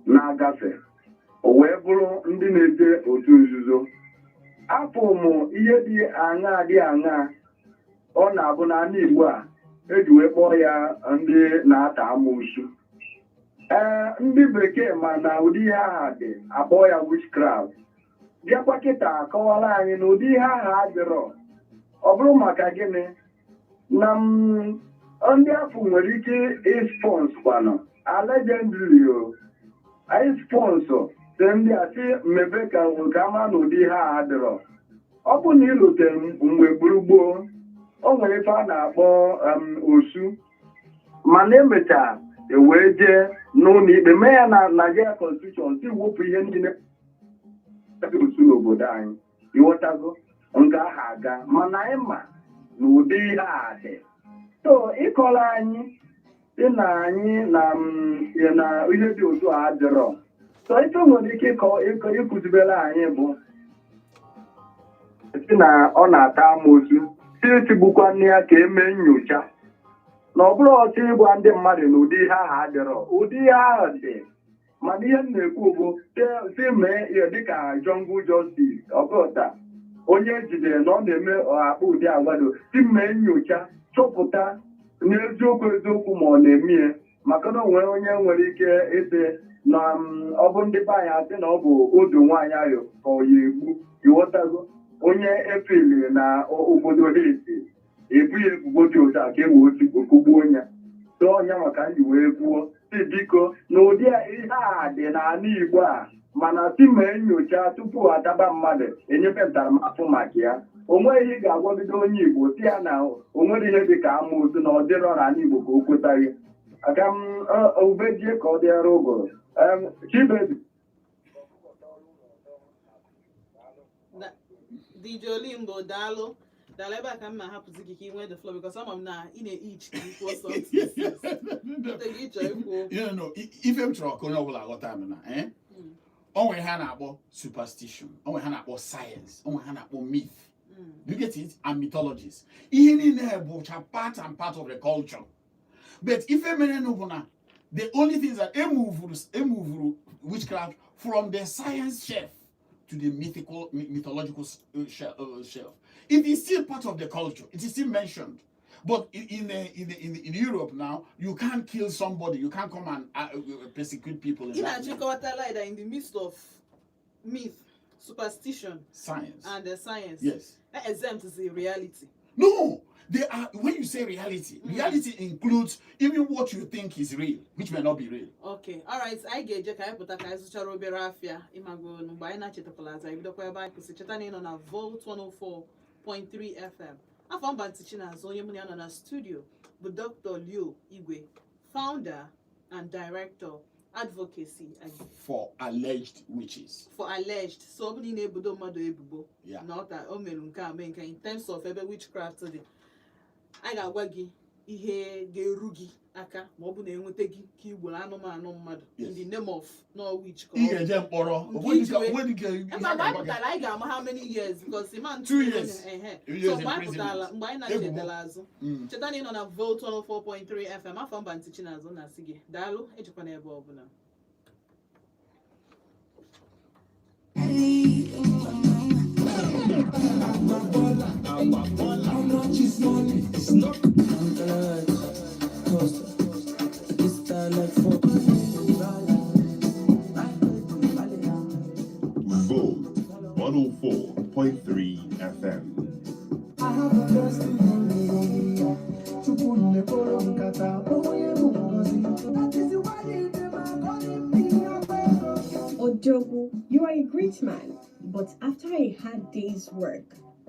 S4: na-agafe, o wee bụrụ ndị na-eje otu nzuzo. Afọ mụ ihe dị aṅaa dị aṅaa ọ na-abụ n'ala Igbo a eji wee kpọọ ya ndị na-ata amoosu. Ee, ndị bekee ma na ụdị ihe aha dị, akpọọ ya witchcraft. Bịakwa kịta akọwara anyị na ụdị ihe aha adịrọ. Ọ bụrụ maka gịnị na ndị afọ nwere ike ịsponsor kwanụ, allegedly o, anyị sponsor si ndị a si mmebe ka ka ama na ụdị ihe a adịrọ. Ọ bụ na ịlụtere mgbe gburugburu, o nwere ife a na-akpọ osu, mana emechaa ewee jee n'ụlọ ikpe mee ya na Nigeria Constitution si wepụ ihe niile osu n'obodo anyị. Ịghọtago nke ahụ aga, mana anyị ma na ụdị ihe a dị. So ịkọrọ anyị dị na anyị na ihe dị otu a adịrọ. So ife nwere ike ịkọ ịkụzibere anyị bụ si na ọ na-ata amoosu, si etigbukwa nne ya ka emee nyocha, na ọ bụrụ ọchọ ịgwa ndị mmadụ na ụdị ihe ahụ adịrọ. Ụdị ihe ahụ dị, mana ihe m na-ekwu bụ si mee ihe dịka jungle justice. Ọgọta onye ejidere na ọ na-eme akpa ụdị agwado, si mee nyocha, chọpụta n'eziokwu eziokwu ma ọ na-eme ya, maka na o nwere onye nwere ike ịsị na ọ bụ ndị be anyị asị na ọ bụ odo nwaanyị ahụ ka ọ ya egbu. Ịghọtago, onye efili na obodo ha esi ebu ya ebubo dị otu a ka e wee kụgbuo ya tụọ ọnya, maka ndị wee kwuo si biko na ụdị ihe a dị n'ala Igbo a, mana si mee nyocha tupu ataba mmadụ, enyefe ntaramahụhụ maka ya. O nweghị ihe ị ga-agwagide onye Igbo si ya na o nwere ihe dị ka amoosu na ọ dịrọ n'ala Igbo ka o kwetaghị aka m ubejie ka ọ dịara ụgụrụ. Chibebi.
S1: DJ Olimbo, daalụ, daalụ. Ebe a ka m na-ahapụzi gị ka ị nwee the floor, because ama m na ị na-each ka ikwu something gị chọọ ikwu okwu.
S2: Ife m chọrọ ka onye ọbụla ghọta m na o nwere ihe a na-akpọ superstition, o nwere ihe a na-akpọ science, o nwere ihe a na-akpọ myth. Do you get it? And mythologies. Ihe niile bụcha part and part of the culture. But ife mere nụ bụ na the only thing is that emovuru witchcraft from the science shelf to the mythological shelf. It is still part of the culture. It is still mentioned. But in Europe now, you can't kill somebody. You can't come and persecute people in
S1: Ị
S2: that way.
S1: na-achịkọta like that in the midst of myth, superstition
S2: Science.
S1: and the science.
S2: Yes.
S1: That exempt is the reality.
S2: No, they are. When you say reality, reality includes even what you think is real, which may not be real.
S1: Okay, alright, anyị ga-eje ka anyị pụta ka anyị zụchara obere afịa. Ịmago mgbe anyị na-achetakwala azụ, anyị bidokwa ebe anyị kwụsị. Cheta na ị nọ na Volt 104.3 FM. Afọ mba ntị Chinazụ, onye mụ na ya nọ na studio bụ Dr. Leo Igwe, founder and director, advocacy and
S2: For alleged witches.
S1: For alleged. So ọ bụrụ na ị na-ebudo mmadụ ebubo na ọ ta o mere nke a, mee nke a, in terms of ebe witchcraft dị, a ga-agwa gị ihe ga-eru gị aka ma ọ bụ na enweta gị ka igboro anụmanụ mmadụ in the name of no witch ka
S2: Ị
S1: ọ bụ.
S2: ga-eje mkpọrọ.
S1: Nke
S2: Onwe
S1: iji
S2: dịka onwe dịka ihe
S1: mgbe
S2: a
S1: anyị
S2: ga-agwa gị.
S1: pụtara, anyị ga-ama how many years, because man
S2: 2 years. 2 years
S1: So mgbe anyị
S2: imprisonment.
S1: pụtara, mgbe anyị
S2: Ebubo.
S1: na-chetara azụ. Cheta na ị nọ na Volt 104.3 FM. Afọ mba ntị Chinazụ na-asị gị daalụ, ejikwana ebe ọbụla.
S6: Volt 104.3 FM.
S7: I have a testimony. Chukwu nekporo nkata onye bụ ngozi. That is why them are calling me Ogogo.
S8: Odogu, you are a great man, but after a hard day's work,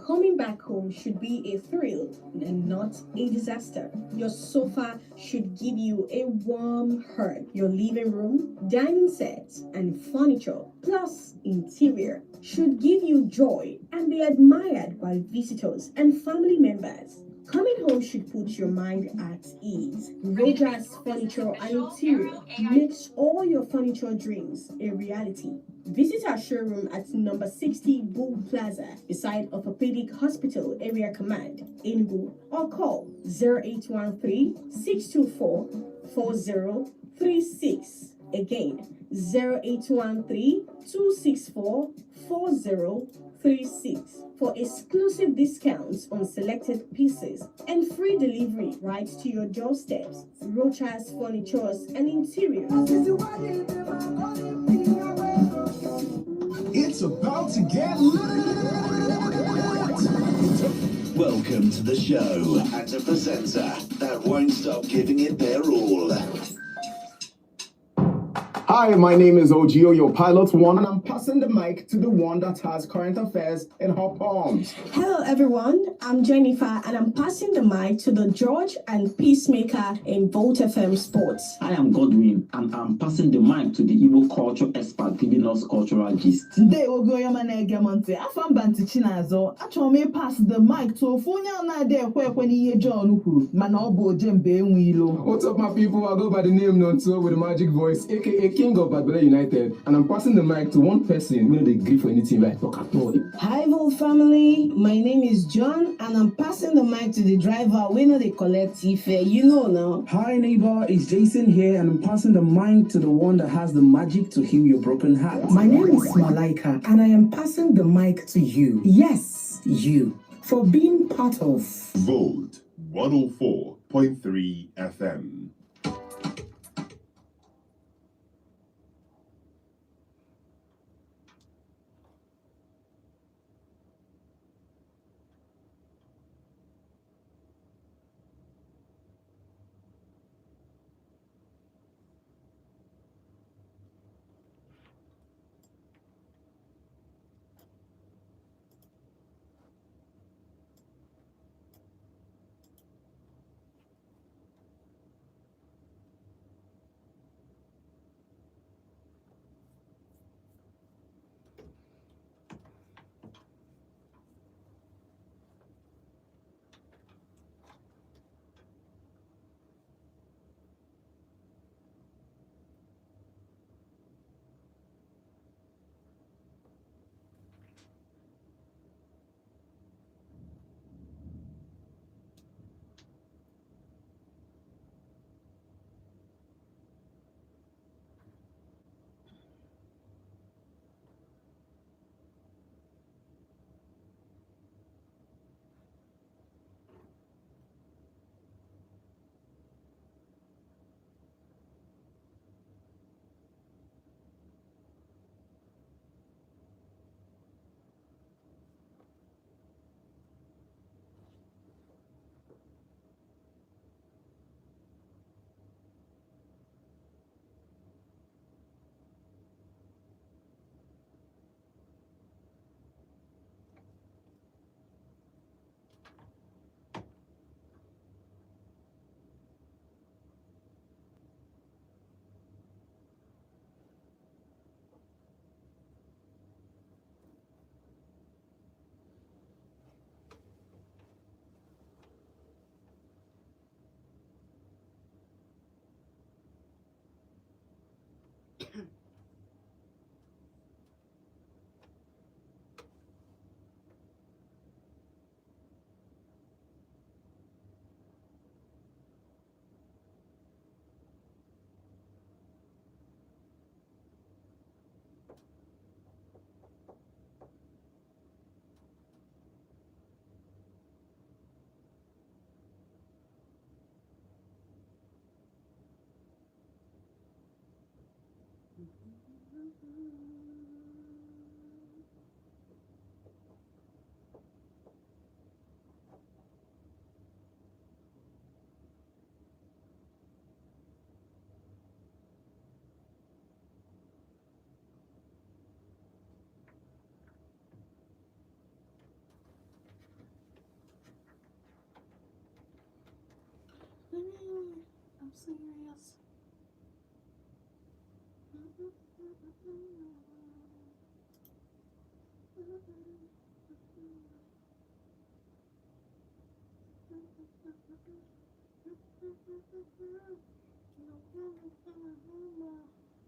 S8: Coming back home should be a thrill and not a disaster. Your sofa should give you a warm hug. Your living room, dining set, and furniture, plus interior, should give you joy and be admired by visitors and family members. Coming home should put your mind at ease. Roja's Furniture and Interior makes all your furniture dreams a reality. Visit our showroom at number 60 Bull Plaza, beside Orthopedic Hospital Area Command, Enugu, or call 0813 624 4036. Again, 0813 264 4036 for exclusive discounts on selected pieces and free delivery right to your doorsteps. Rochas Furnitures and Interiors.
S7: It's about to get lit.
S9: Welcome to the show and a presenter that won't stop giving it their all.
S10: Hi, my name is Ogio, your pilot one, and I'm passing the mic to the one that has current affairs in her palms.
S8: Hello, everyone. I'm Jennifer, and I'm passing the mic to the George and Peacemaker in Volt FM Sports.
S11: I am Godwin, and I'm passing the mic to the Igbo culture expert giving us cultural gist.
S12: Ndewo gị, onye ọma na-ege m ntị. Afọ mba ntị Chinazọ. Achọrọ m ịpass the mic to ofu onye a na-adị ekwe ekwe n'ihe John kwuru, mana ọ bụ ojembe enwe ilo.
S10: What's up, my people? I go by the name Nonto with the magic voice, aka King of Badbele United, and I'm passing the mic to one person who no dey gree for anything right talk at all.
S13: Hi, Volt family. My name is John, and I'm passing the mic to the driver. We no dey collect fare, you know now.
S14: Hi, neighbor. It's Jason here, and I'm passing the mic to the one that has the magic to heal your broken heart.
S15: My name is Malaika, and I am passing the mic to you. Yes, you. For being part of
S6: Volt 104.3 FM.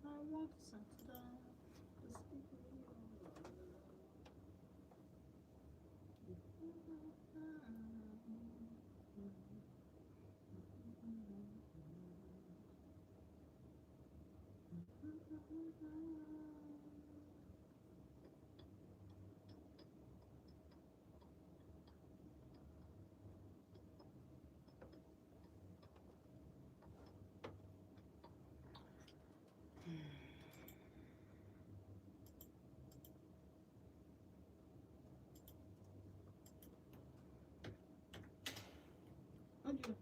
S1: I want to settle down. Just give me your love. Oh dear.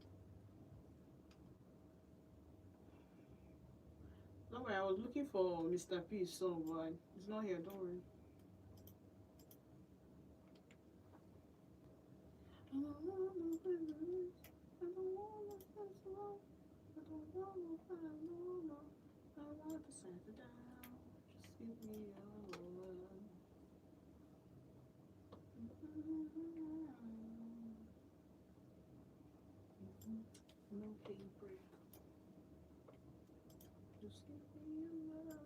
S1: Don't worry, I was looking for Mr. P song, but he's not here, don't worry. I don't wanna lose. I don't wanna feel slow. I don't wanna find no more. I want to settle down. Just give me your love. No pain break. Just give me your love.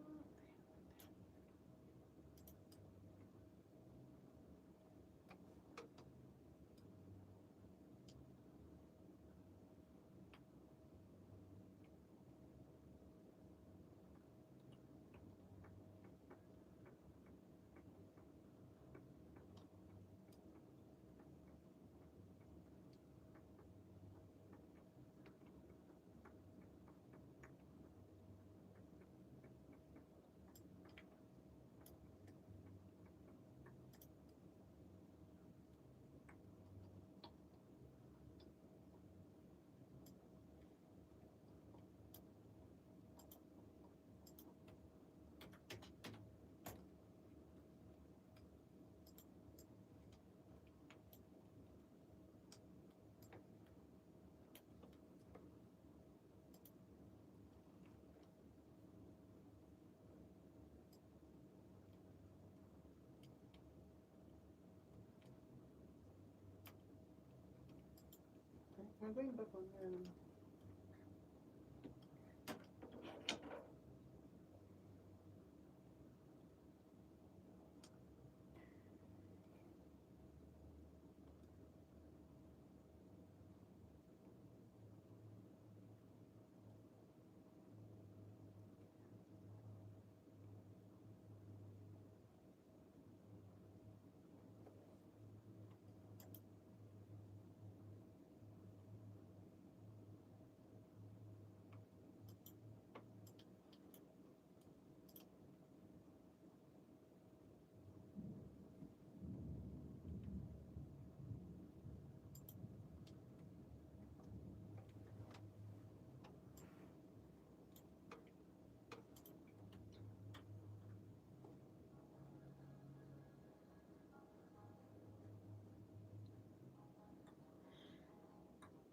S1: We're going back on there.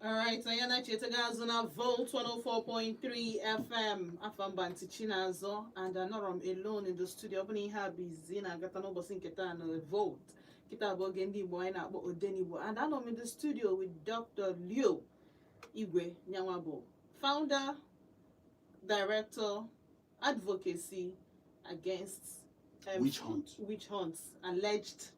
S1: All right, anyị na-echetaga azụ na Volt 104.3 FM, afamba ntị Chinazọ, and anọrọ m alone in the studio. Ọ bụ na ihe a bụ izizi na-agata n'ụbọchị nke taa na Volt kịta bụ oge ndị Igbo anyị na-akpọ Odenigbo, and anọ m in the studio with Dr. Leo Igwe Nyanwa, bụ founder, director, advocacy against
S2: Witch hunt.
S1: Witch hunts, alleged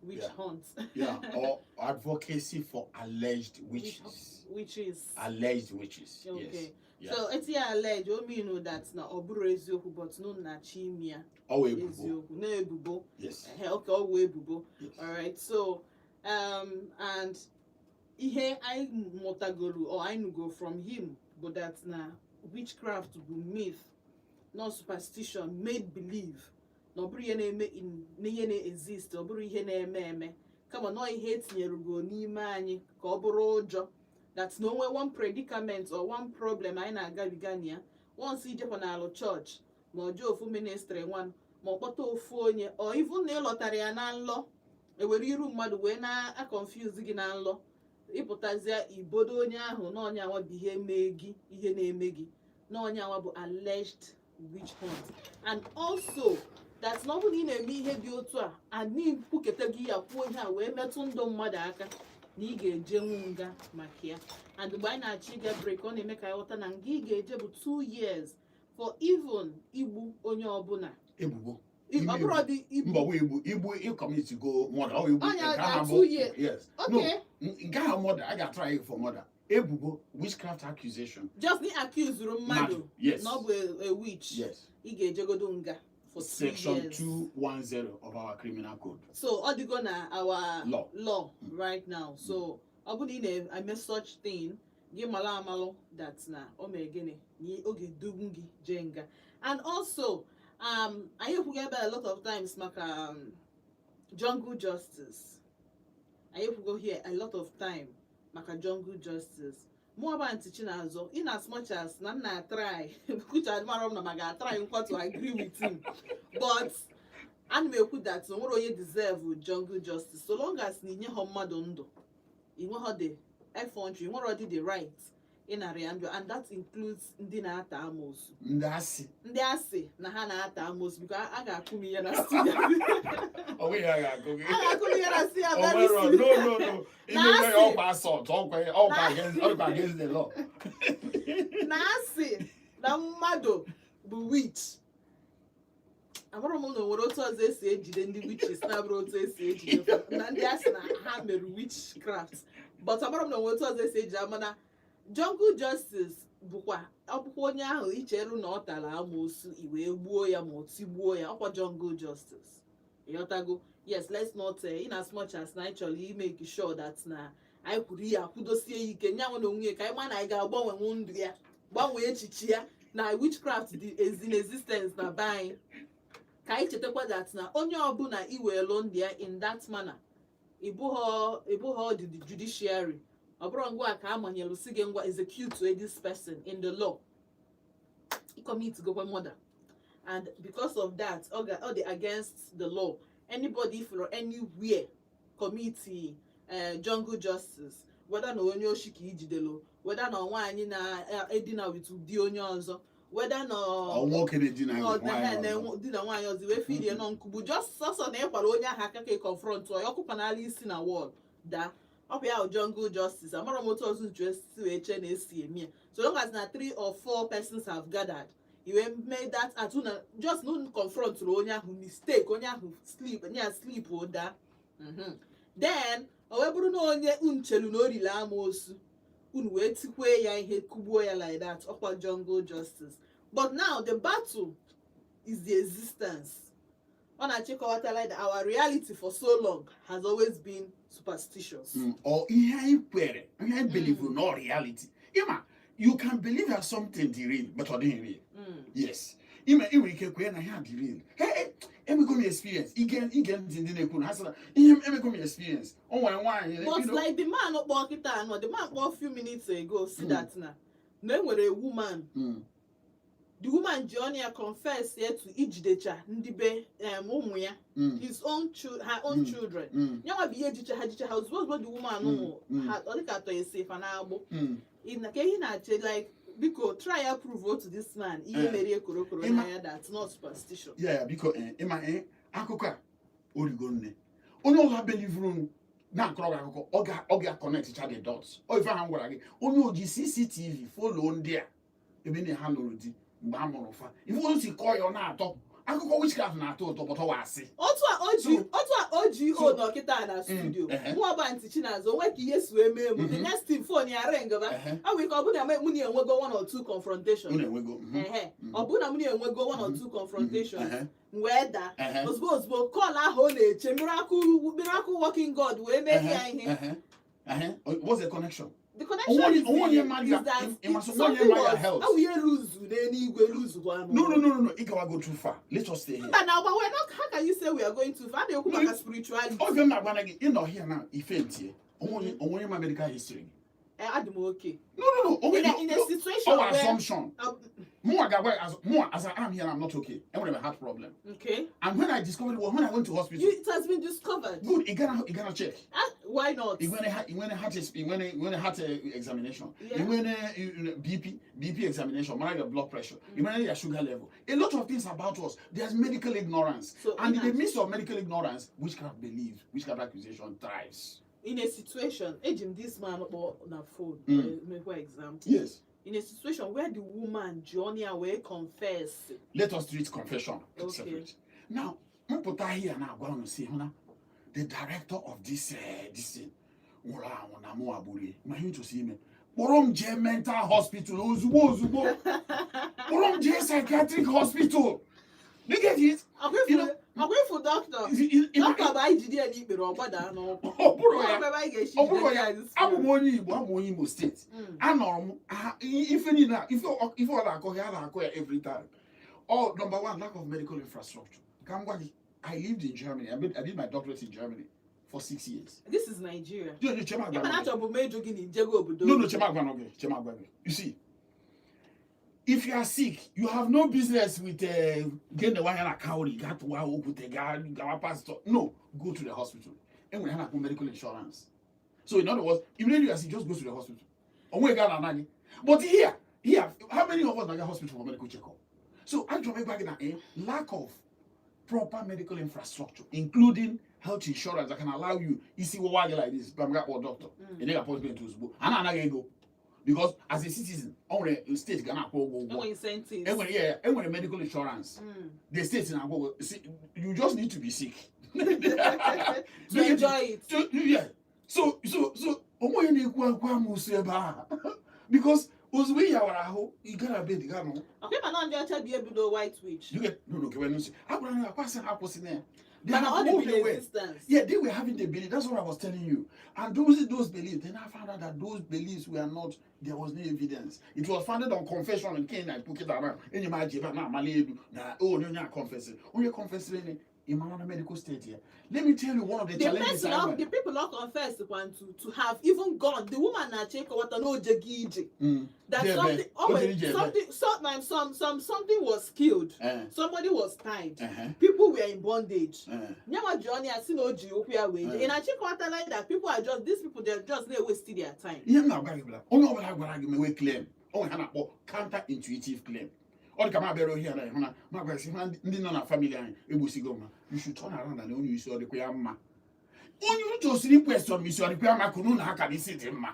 S1: witch hunts.
S2: Yeah, or advocacy for alleged witches.
S1: Witches.
S2: Alleged witches.
S1: Okay.
S2: Yes. Yeah.
S1: So etinye allege, o mean that na ọ bụrụ eziokwu, but no na-achọ ime ya
S2: Ọ wụ ebubo.
S1: Eziokwu na ebubo.
S2: Yes.
S1: Ehe, okay, ọ wụ ebubo. Alright, so and ihe anyị mụtagoro or anyị nụgo from him bụ that na witchcraft bụ myth, not superstition, made believe, na ọ bụrụ ihe na-eme na ihe na-exist, ọ bụrụ ihe na-eme eme, kama nọọ ihe etinyere n'ime anyị ka ọ bụrụ ụjọ, that na onwe one predicament or one problem anyị na-agabiga na ya, once ijekwa n'alụ chọọchị, ma ọ jee ofu ministry nwan, ma ọ kpọta ofu onye, or even na ịlọtara ya na nlọ, ewere iru mmadụ wee na-aconfuse gị na nlọ, ịpụtazịa ibodo onye ahụ na onye anwa bụ ihe mee gị, ihe na-eme gị, na onye anwa bụ alleged witch hunt, and also that That na ọ bụrụ na ị na-eme ihe dị otu a, anyị kwuketa gị ya, kwuo ihe a wee metụ ndụ mmadụ aka, na ị ga-ejenwu nga maka ya. And mgbe anyị na-achọ ịga break, ọ na-eme ka anyị ghọta na nga ị ga-eje bụ 2 years for even igbu onye ọbụla.
S2: Ebubo.
S1: Ọ bụrụ dị igbu.
S2: Mba, ọ bụ igbu, igbu, ịcommit go murder, ọ bụ igbu.
S1: Ọnya
S2: Nke ahụ
S1: na
S2: bụ
S1: 2 years.
S2: Yes. No.
S1: Okay.
S2: Nke ahụ murder, a ga-atry you for murder, ebubo, witchcraft accusation.
S1: Just na accuse mmadụ
S2: Mmadụ, yes.
S1: na ọ bụ a witch, ị ga-ejegodo nga for 2
S2: Section
S1: years.
S2: 210 of our criminal code.
S1: So ọ dịgo na our
S2: Law.
S1: Law right now. So ọ bụrụ na ị na-eme such thing, gị malụ amalụ that na o mere gịnị, na oge dugbu gị jee nga. And also, anyị ekwughị ebe a lot of times maka jungle justice. Anyị ekwugo here a lot of time maka jungle justice. Mụ ọba ntị Chinazọ, in as much as na m na-try, which mara m na ma ga-try nkwa to agree with him, but ana m ekwu that na onwere onye deserve jungle justice. So long as na inye ha mmadụ ndụ, inweghọ the effrontery, inwere dị the right ịnara ya ndụ, and that includes ndị na-ata amoosu.
S2: Ndị asị.
S1: Ndị asị na ha na-ata amoosu, because a ga-akụ m ihe na studio.
S2: Ọ nweghị ya ga-akụ gị.
S1: A ga-akụ m ihe na studio
S2: O
S1: very
S2: nwere
S1: soon.
S2: No.
S1: Na
S2: Ime
S1: asị.
S2: ọkwa assault, ọkwa against the law.
S1: Na asị na mmadụ bụ witch, amụrụ m na o nwere otu ọzọ esi ejide ndị witches na-abụrụ otu esi ejide na ndị asị na ha mere witchcraft, but amụrụ m na o nwere otu ọzọ esi ejide ha. Mana jungle justice bụkwa ọ bụkwa onye ahụ icheru na ọ tara amoosu, i wee gbuo ya ma ọ tigbuo ya, ọkwa jungle justice, ịghọtago? Yes, let's not in as much as na anyị chọrọ imake sure that na anyị kwuru ihe akwụdosie ya ike, nyanwụ na onwe ya, ka anyị ma na anyị ga-agbanwenwu ndụ ya, gbanwee echiche ya na witchcraft dị is in existence na be anyị, ka anyị chetakwa that na onye ọbụla iwelu ndụ ya in that manner, ịbụghọ the judiciary. Ọ bụrụ ngwa ka a manyelu si gị ngwa execute this person in the law, commit gokwa murder, and because of that ọ dị against the law. Anybody for anywhere commit jungle justice, whether na onye oshi ka ijidelu, whether na nwaanyị na-edina with di onye ọzọ, whether na
S2: Ọ nwoke na-edina
S1: ọ
S2: nwaanyị
S1: na
S2: ọzọ.
S1: Di na nwaanyị ọzọ, wee firie nọ nkugbu, just sọsọ na ịkwara onye ahụ aka ka ị confront ya, ọkụkwa isi na wall daa, ọ bụ ya bụ jungle justice. Amara m otu ọzọ nchu esi wee chee na esi eme ya. So long as na three or four persons have gathered, i wee mee that atụ na just na unu confront onye ahụ, mistake onye ahụ sleep ya, sleep o daa. Then o wee bụrụ na onye unchelu na o riri amoosu, unu wee tikwe ya ihe, kugbuo ya like that, ọkwa jungle justice. But now the battle is the existence. Ọ na-achịkọwata like that our reality for so long has always been superstitious.
S2: Or ihe anyị kwere, ihe anyị believe no reality. Ịma, you can believe that something dị real, but ọ dịghị real. Yes, ime ị nwere ike kwee na ihe a dị real. Hey, hey, emego m experience. Ige ntị ndị na-ekwu na ha sị na ihe m emego m experience, o nwere nwaanyị
S1: But like the man kpọọ kịta anọ, the man kpọọ few minutes ago, see that na enwere a woman, the woman ji ọnụ ya confess ya to ijidecha ndị be ụmụ ya, his own her own children. Nyanwa bụ ihe jicha ha, jicha ha ozugbo ozugbo. The woman ụmụ ha, ọ dịka atọ esi fa na-agbụ. Ị na ka ihe na-ache, like, biko try ya prove to this man ihe mere korokoro n'anya that not superstition.
S2: Ya biko, ịma, akụkọ a origo nne, onye ọbụla believeru na-akọrọ gị akụkọ, ọ ga connect cha the dots. Ọ ife ahụ m gwara gị, onye oji CCTV follow ndị a ebe na ha lụrụ di mgbe a mụrụ fa, ife o si kọọ ya, ọ na-atọ akụkọ witchcraft na-atọ ụtọ, but ọ wa asị.
S1: Otu a o ji otu a o ji o nọ kịta na studio, mụ ọba ntị Chinazụ onwe ka ihe si wee mee m, the next thing, phone ya ring ba. Ọ nwere ike ọ bụ na mụ na enwego one or two confrontation.
S2: Unu enwego.
S1: Ehe, ọ bụ na mụ na enwego one or two confrontations, m wee daa. Ozugbo ozugbo, call ahụ ọ na-eche, miracle working God wee mee ya ihe.
S2: Ehe. What's the connection?
S1: The connection is,
S2: Onwe onye mmadụ
S1: is that
S2: ịmasị onwe onye
S1: something
S2: ma ya
S1: was
S2: health.
S1: ọ bụ ihe luzu n'eluigwe, luzukwa.
S2: No, ị gawa go too far. Let us stay here.
S1: Mba, na but we're not. How can you say we are going too far? A na-ekwu
S2: No,
S1: maka spirituality.
S2: Oge m na-agwa gị, ị nọ here now, ife ntie onwe onye ma medical history gị.
S1: Eh, adị m okay.
S2: No. Onwe
S1: In a situation
S2: ọ
S1: where
S2: assumption. Mụnwa ga-agwa ya mụnwa, as I am here, I'm not okay. Enwere m a heart problem. And when I discovered, well, when I went to hospital,
S1: You, it has been discovered.
S2: Good, ị gana check.
S1: Ah, why not?
S2: Ị nwere heart examination. Ị nwere BP examination, mara your blood pressure. Ị nwere your sugar level. A lot of things about us, there's medical ignorance.
S1: So,
S2: And in the
S1: in a-
S2: midst of medical ignorance, witchcraft belief, witchcraft accusation thrives.
S1: In a situation, eji m this man kpọ na phone mekwa example. In a situation where the woman ji ọnụ ya wee confess.
S2: Let us treat confession separate. Now, mpụta here na-agwa unu si hụ na the director of this thing nwụrụ anwụ na mụ agbụrie ma ihe nchosi ime, kpọrọ m jee mental hospital ozugbo ozugbo, kpọrọ m jee psychiatric hospital. You get it?
S1: Ọkwa ifu dọkịta, dọkịta bụ anyị jide ya n'ikpere, ọ gbada n'ụkwụ.
S2: Ọ bụrụ ya,
S1: Ọ bụ ebe anyị ga-esi
S2: ọ bụrụ
S1: jide
S2: ya,
S1: ya this.
S2: Abụ m onye Igbo, abụ m onye Imo Steeti. Anọrọ m ife niile a, ife ọ na-akọ ya, a na-akọ ya every time. Oh, number one, lack of medical infrastructure. Ka m gwa gị, I lived in Germany. I did my doctorate in Germany for 6 years.
S1: This is Nigeria.
S2: No, no, chema
S1: Ịma na
S2: agwa gị.
S1: achọbụ m ịjụ gị na ijego obodo.
S2: No, chema agwa gị, chema agwa gị. You see, if you are sick, you have no business with gene wanya na cowrie, gaa tụwa okwute, gaa gawa pastor. No, go to the hospital. Enwere ha na-akpọ medical insurance. So in other words, immediately you are sick, just go to the hospital. Onwe gaa na anaghị. But here, how many of us na-aga hospital for medical checkup? So achọrọ m ịgwa gị na lack of proper medical infrastructure, including health insurance that can allow you isi wụwa gị like this, bam, gaa kpọọ doctor, ị nyeghị appointment ozugbo, a na-anaghị ego because as a citizen, o nwere steeti ga na-akwụ ụgwọ.
S1: Enwere incentives.
S2: Enwere, yeah, enwere medical insurance. The state na-akwụ ụgwọ. See, you just need to be sick
S1: to enjoy it.
S2: Yeah. So onwe onye na-ekwu akwa amụsụ ebe ahụ because ozugbo ị yawara ahụ, ị gara bed ga nọ.
S1: Ọkwa ịma na ndị ọcha bi ebido white witch.
S2: You get no, kewe nsị agwara ya akwasị ha akwụsị na ya. They
S1: Mana
S2: have
S1: ọ dị
S2: moved
S1: in
S2: away.
S1: existence.
S2: Yeah, they were having the belief. That's what I was telling you. And those beliefs, then I found out that those beliefs were not, there was no evidence. It was founded on confession and Cain and put it around. Enyi ma jeba na amali elu na oh no no confessing. Only confessing in my medical state here. Let me tell you one of the
S1: The
S2: challenges
S1: person
S2: I
S1: of
S2: went.
S1: The people all confess to have even gone. The woman na chekọwata na ojegi ije that
S2: Jebe.
S1: something, oh,
S2: O jere
S1: wait,
S2: ije ebe.
S1: Something, something was killed, somebody was tied, people were in bondage. Nyanwa ji ọnụ ya si na o ji ụkwụ ya wee jee. Ị na-achịkọta like that people are just, these people, they are just na-waste their time.
S2: Ihe m na-agwa gị bụ na onye ọbụla gwara gị mewe claim, o nwere ha na-akpọ counter intuitive claim. Ọ dị ka m abịara ohi a na ịhụ na ma gwara sị hụ na ndị nọ na family anyị egbusigo mma. You should turn around and onye isi ọ dịkwa ya mma, onye tosiri question m isi ọ dịkwa ya mma, kunu na aka na isi dị mma.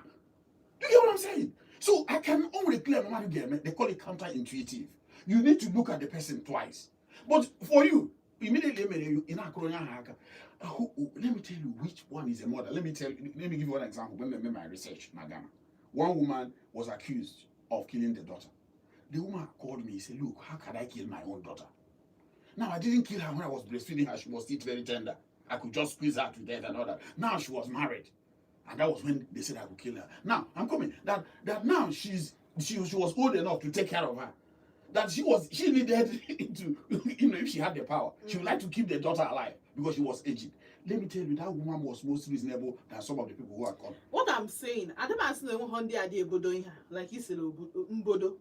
S2: You get what I'm saying? So I can only claim mmadụ ga-eme, they call it counter intuitive. You need to look at the person twice. But for you, immediately emere you, ị na-akụrụ onye ahụ aka. Let me tell you which one is a mother. Let me give you one example. When I made my research na Ghana, one woman was accused of killing the daughter. The woman called me, said, "Look, how can I kill my own daughter? Now, I didn't kill her when I was breastfeeding her. She was still very tender. I could just squeeze her to death and all that. Now she was married. And that was when they said I could kill her. Now, I'm coming. That now she was old enough to take care of her. That she needed to, if she had the power, she would like to keep the daughter alive because she was aging." Let me tell you, that woman was most reasonable than some of the people who are called.
S1: What I'm saying, adị m asị na enweghọ ndị a dị ebodo ihe a, like isiri mbodo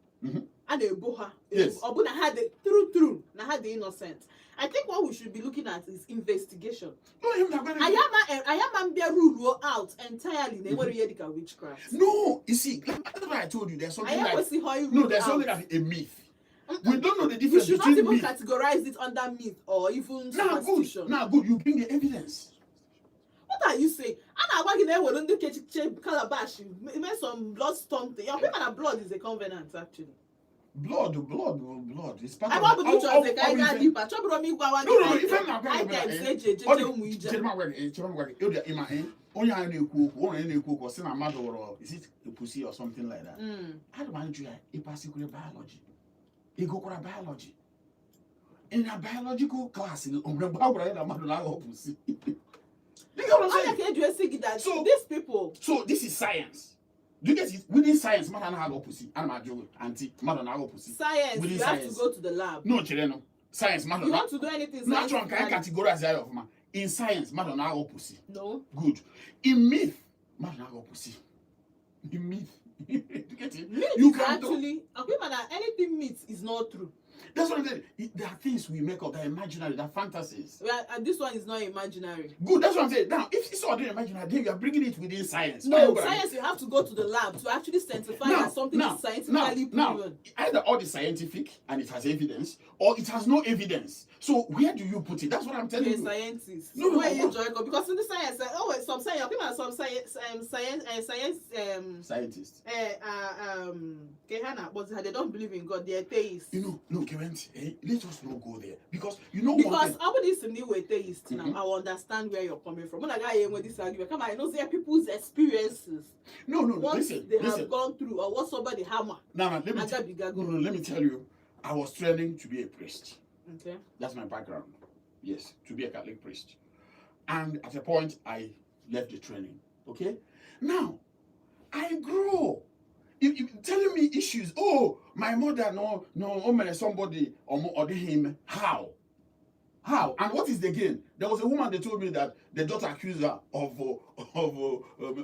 S1: a na-ebo ha. Ọ bụ na ha dị true true, na ha dị innocent. I think what we should be looking at is investigation.
S2: No, him not gonna-
S1: Anyị ama mbịa rule out entirely na enwere ihe dịka witchcraft.
S2: No, you see, that's why I told you there's something
S1: Anyị
S2: like
S1: ekwesịghị
S2: no,
S1: rule
S2: there's something
S1: out.
S2: like a myth. We don't know the
S1: We
S2: difference
S1: should not
S2: between
S1: even
S2: myth.
S1: categorize it under myth or even
S2: Now good,
S1: superstition.
S2: Now good, you bring the evidence.
S1: What are you saying? A na-agwa gị na ewere ndị kechiche calabash mee some blood something. Ya ọkwa na blood is a covenant, actually.
S2: Blood, blood, blood. It's part
S1: Ebe
S2: of
S1: ọ bụ na ị chọrọ ka anyị gaa
S2: ife-
S1: deeper, chọbụrụ m ịgwawa
S2: No,
S1: gị
S2: ife m na-agwa gị bụ na,
S1: items eji
S2: ọ
S1: ejeche
S2: dị-
S1: ụmụ ije.
S2: Chere m agwa gị, chere m agwa gị, ịma, onye anyị na-ekwu okwu, onye na-ekwu okwu, ọ sị na mmadụ ghọrọ, is it a pussy or something like that? Ana m ajụ ya, ị pasikwere biology? Ị gụkwara biology? In a biological class, o nwere mgbe a gwara ya na mmadụ na-aghọ pussy? You get what I'm
S1: Onye
S2: saying?
S1: ka eji esi gị that these people
S2: So this is science. Do you get it? Within science, mmadụ anaghị aghọ pussy. Ana m ajụ gị, aunty, mmadụ na-aghọ pussy?
S1: Science,
S2: Within
S1: you have to
S2: science.
S1: go to the lab.
S2: No, chere nụ. Science, mmadụ
S1: You
S2: na-
S1: want to do anything
S2: No, achọrọ m ka anyị
S1: scientifically.
S2: categorize ya ọfụma. In science, mmadụ na-aghọ pussy?
S1: No.
S2: Good. In myth, mmadụ na-aghọ pussy? In myth. You get it?
S1: Myth
S2: You
S1: is
S2: can
S1: actually, okay, man, anything myth is not true.
S2: That's what I'm saying. There are things we make up that are imaginary, that are fantasies.
S1: Well, and this one is not imaginary.
S2: Good, that's what I'm saying. Now, if it's already imaginary, then you are bringing it within science.
S1: No, science, you have to go to the lab to actually certify that something is scientifically proven.
S2: Either all is scientific and it has evidence, or it has no evidence. So where do you put it? That's what I'm telling
S1: You're a
S2: you.
S1: scientist.
S2: No, no,
S1: Where
S2: no,
S1: you
S2: no.
S1: enjoy go? Because in the science, oh, wait, some science, people are some science, science, science,
S2: Scientists.
S1: Ke ha na-akpọzi ha, they don't believe in God, they are theists.
S2: No, Kevin, let us not go there because you know one
S1: Because
S2: thing.
S1: ọ bụrụ isi m na iwe theist now, I will understand where you're coming from. Mụ na gaghị enwe this argument. Kama I know say people's experiences,
S2: No,
S1: what
S2: listen,
S1: they
S2: listen.
S1: have gone through or what somebody hammer.
S2: Now, let me
S1: Agabigago.
S2: no, let me tell you, I was training to be a priest.
S1: Okay.
S2: That's my background. Yes, to be a Catholic priest. And at a point, I left the training. Okay? Now, I grow. If telling me issues, oh, my mother, no, oh, man, somebody, or him. How? How? And what is the gain? There was a woman, they told me that the daughter accused her of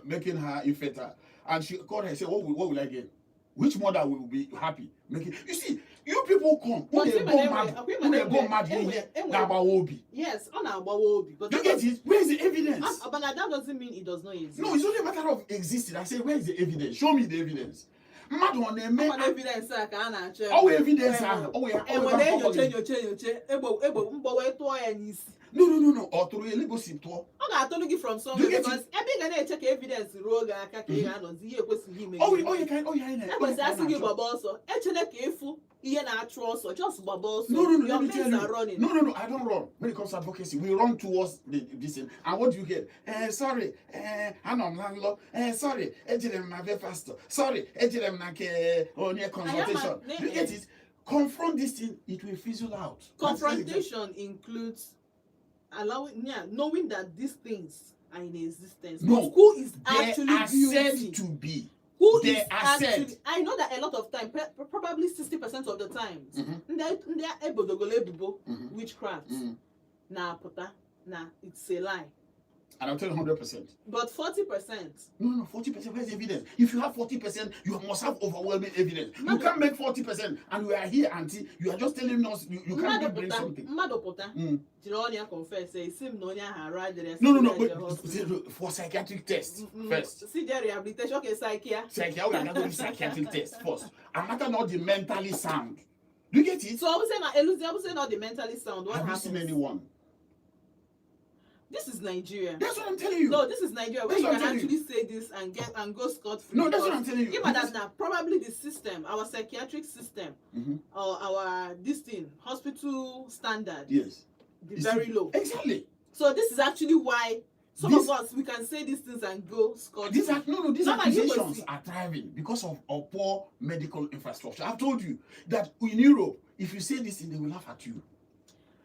S2: making her infertile. And she called her and said, what will I gain? Which mother will be happy making? You see, you people come,
S1: But
S2: when they
S1: see,
S2: go
S1: but
S2: mad,
S1: anyway,
S2: when they go
S1: anyway,
S2: mad,
S1: anyway,
S2: yeah,
S1: anyway.
S2: na-agbawa obi.
S1: Yes, ọ na-agbawa obi. But
S2: You
S1: that
S2: get it? Where is the evidence?
S1: But that doesn't mean it does not exist.
S2: No, it's only a matter of existing. I say, where is the evidence? Show me the evidence. Mmadụ ọ na-eme
S1: Ọ na evidence a ka a na-achọ.
S2: Ọ wụ evidence ahụ. Ọ wụ ya. Ọ wụ
S1: Enwe
S2: ebe ahụ
S1: na-enyocha
S2: ọ
S1: enyocha enyocha egbe mgbọ wee tụọ ya n'isi.
S2: No. Ọ tụrụ ya elegosi tụọ.
S1: Ọ ga-atụrụ gị from somewhere
S2: You get
S1: because ebe ị ga na-eche ka evidence ruo gị aka ka ị ga-anọzi ihe ekwesịghị ime.
S2: Ọ wụ ọ ya ka ọ ya anyị na- ọ ya
S1: Ekwesịrị
S2: ka anyị
S1: asị gị
S2: na-achọ.
S1: gbaba ọsọ, echela ka ịfụ ihe na-achụ ọsọ, just gbaba ọsọ.
S2: No,
S1: Your
S2: let me
S1: mates
S2: tell you.
S1: are running.
S2: No, I don't run. When it comes to advocacy, we run towards this thing. And what do you get? Sorry, anọ m na nlọ. Sorry, ejere m na be pastor. Sorry, ejere m na nke onye consultation. You get it? Confront this thing, it will fizzle out.
S1: Confrontation includes allowing, yeah, knowing that these things are in existence.
S2: No,
S1: But who is
S2: they
S1: actually
S2: are
S1: guilty?
S2: said to be.
S1: Who
S2: They
S1: is
S2: are said.
S1: actually? I know that a lot of time, probably 60% of the times, ndị ebodogolo ebubo witchcraft na-apụta na it's a lie.
S2: And I'll tell you 100%.
S1: But 40%.
S2: No, 40%. Where's the evidence? If you have 40%, you must have overwhelming evidence. You can't make 40% and we are here, auntie. You are just telling us you can't
S1: Mmadụ
S2: bring
S1: pụta
S2: something.
S1: Mmadụ pụta jiri ọnụ ya confess, esi m na onye ahụ arụ adịrị ya,
S2: No,
S1: si jee
S2: but
S1: hospital.
S2: for psychiatric test first.
S1: Si jee rehabilitation, okay, psychia.
S2: Psychiatric, we are going to psychiatric test first. And matter not the mentally sound. Do you get it?
S1: So ọ bụsị na eluzi, ọ bụsị na ọ dị mentally sound, what
S2: Have you
S1: happens?
S2: seen anyone?
S1: This is Nigeria.
S2: That's what I'm telling you.
S1: No, this is Nigeria where
S2: That's
S1: you
S2: what I'm
S1: can
S2: telling you.
S1: actually say this and get and go scot free.
S2: No, that's what I'm telling you.
S1: Even that now, probably the system, our psychiatric system, or our this thing, hospital standard, the
S2: It's
S1: very low.
S2: Exactly.
S1: So this is actually why some of us, we can say these things and go scot
S2: These are no, these
S1: Normally, you
S2: accusations
S1: see-
S2: are thriving because of our poor medical infrastructure. I've told you that in Europe, if you say this thing, they will laugh at you.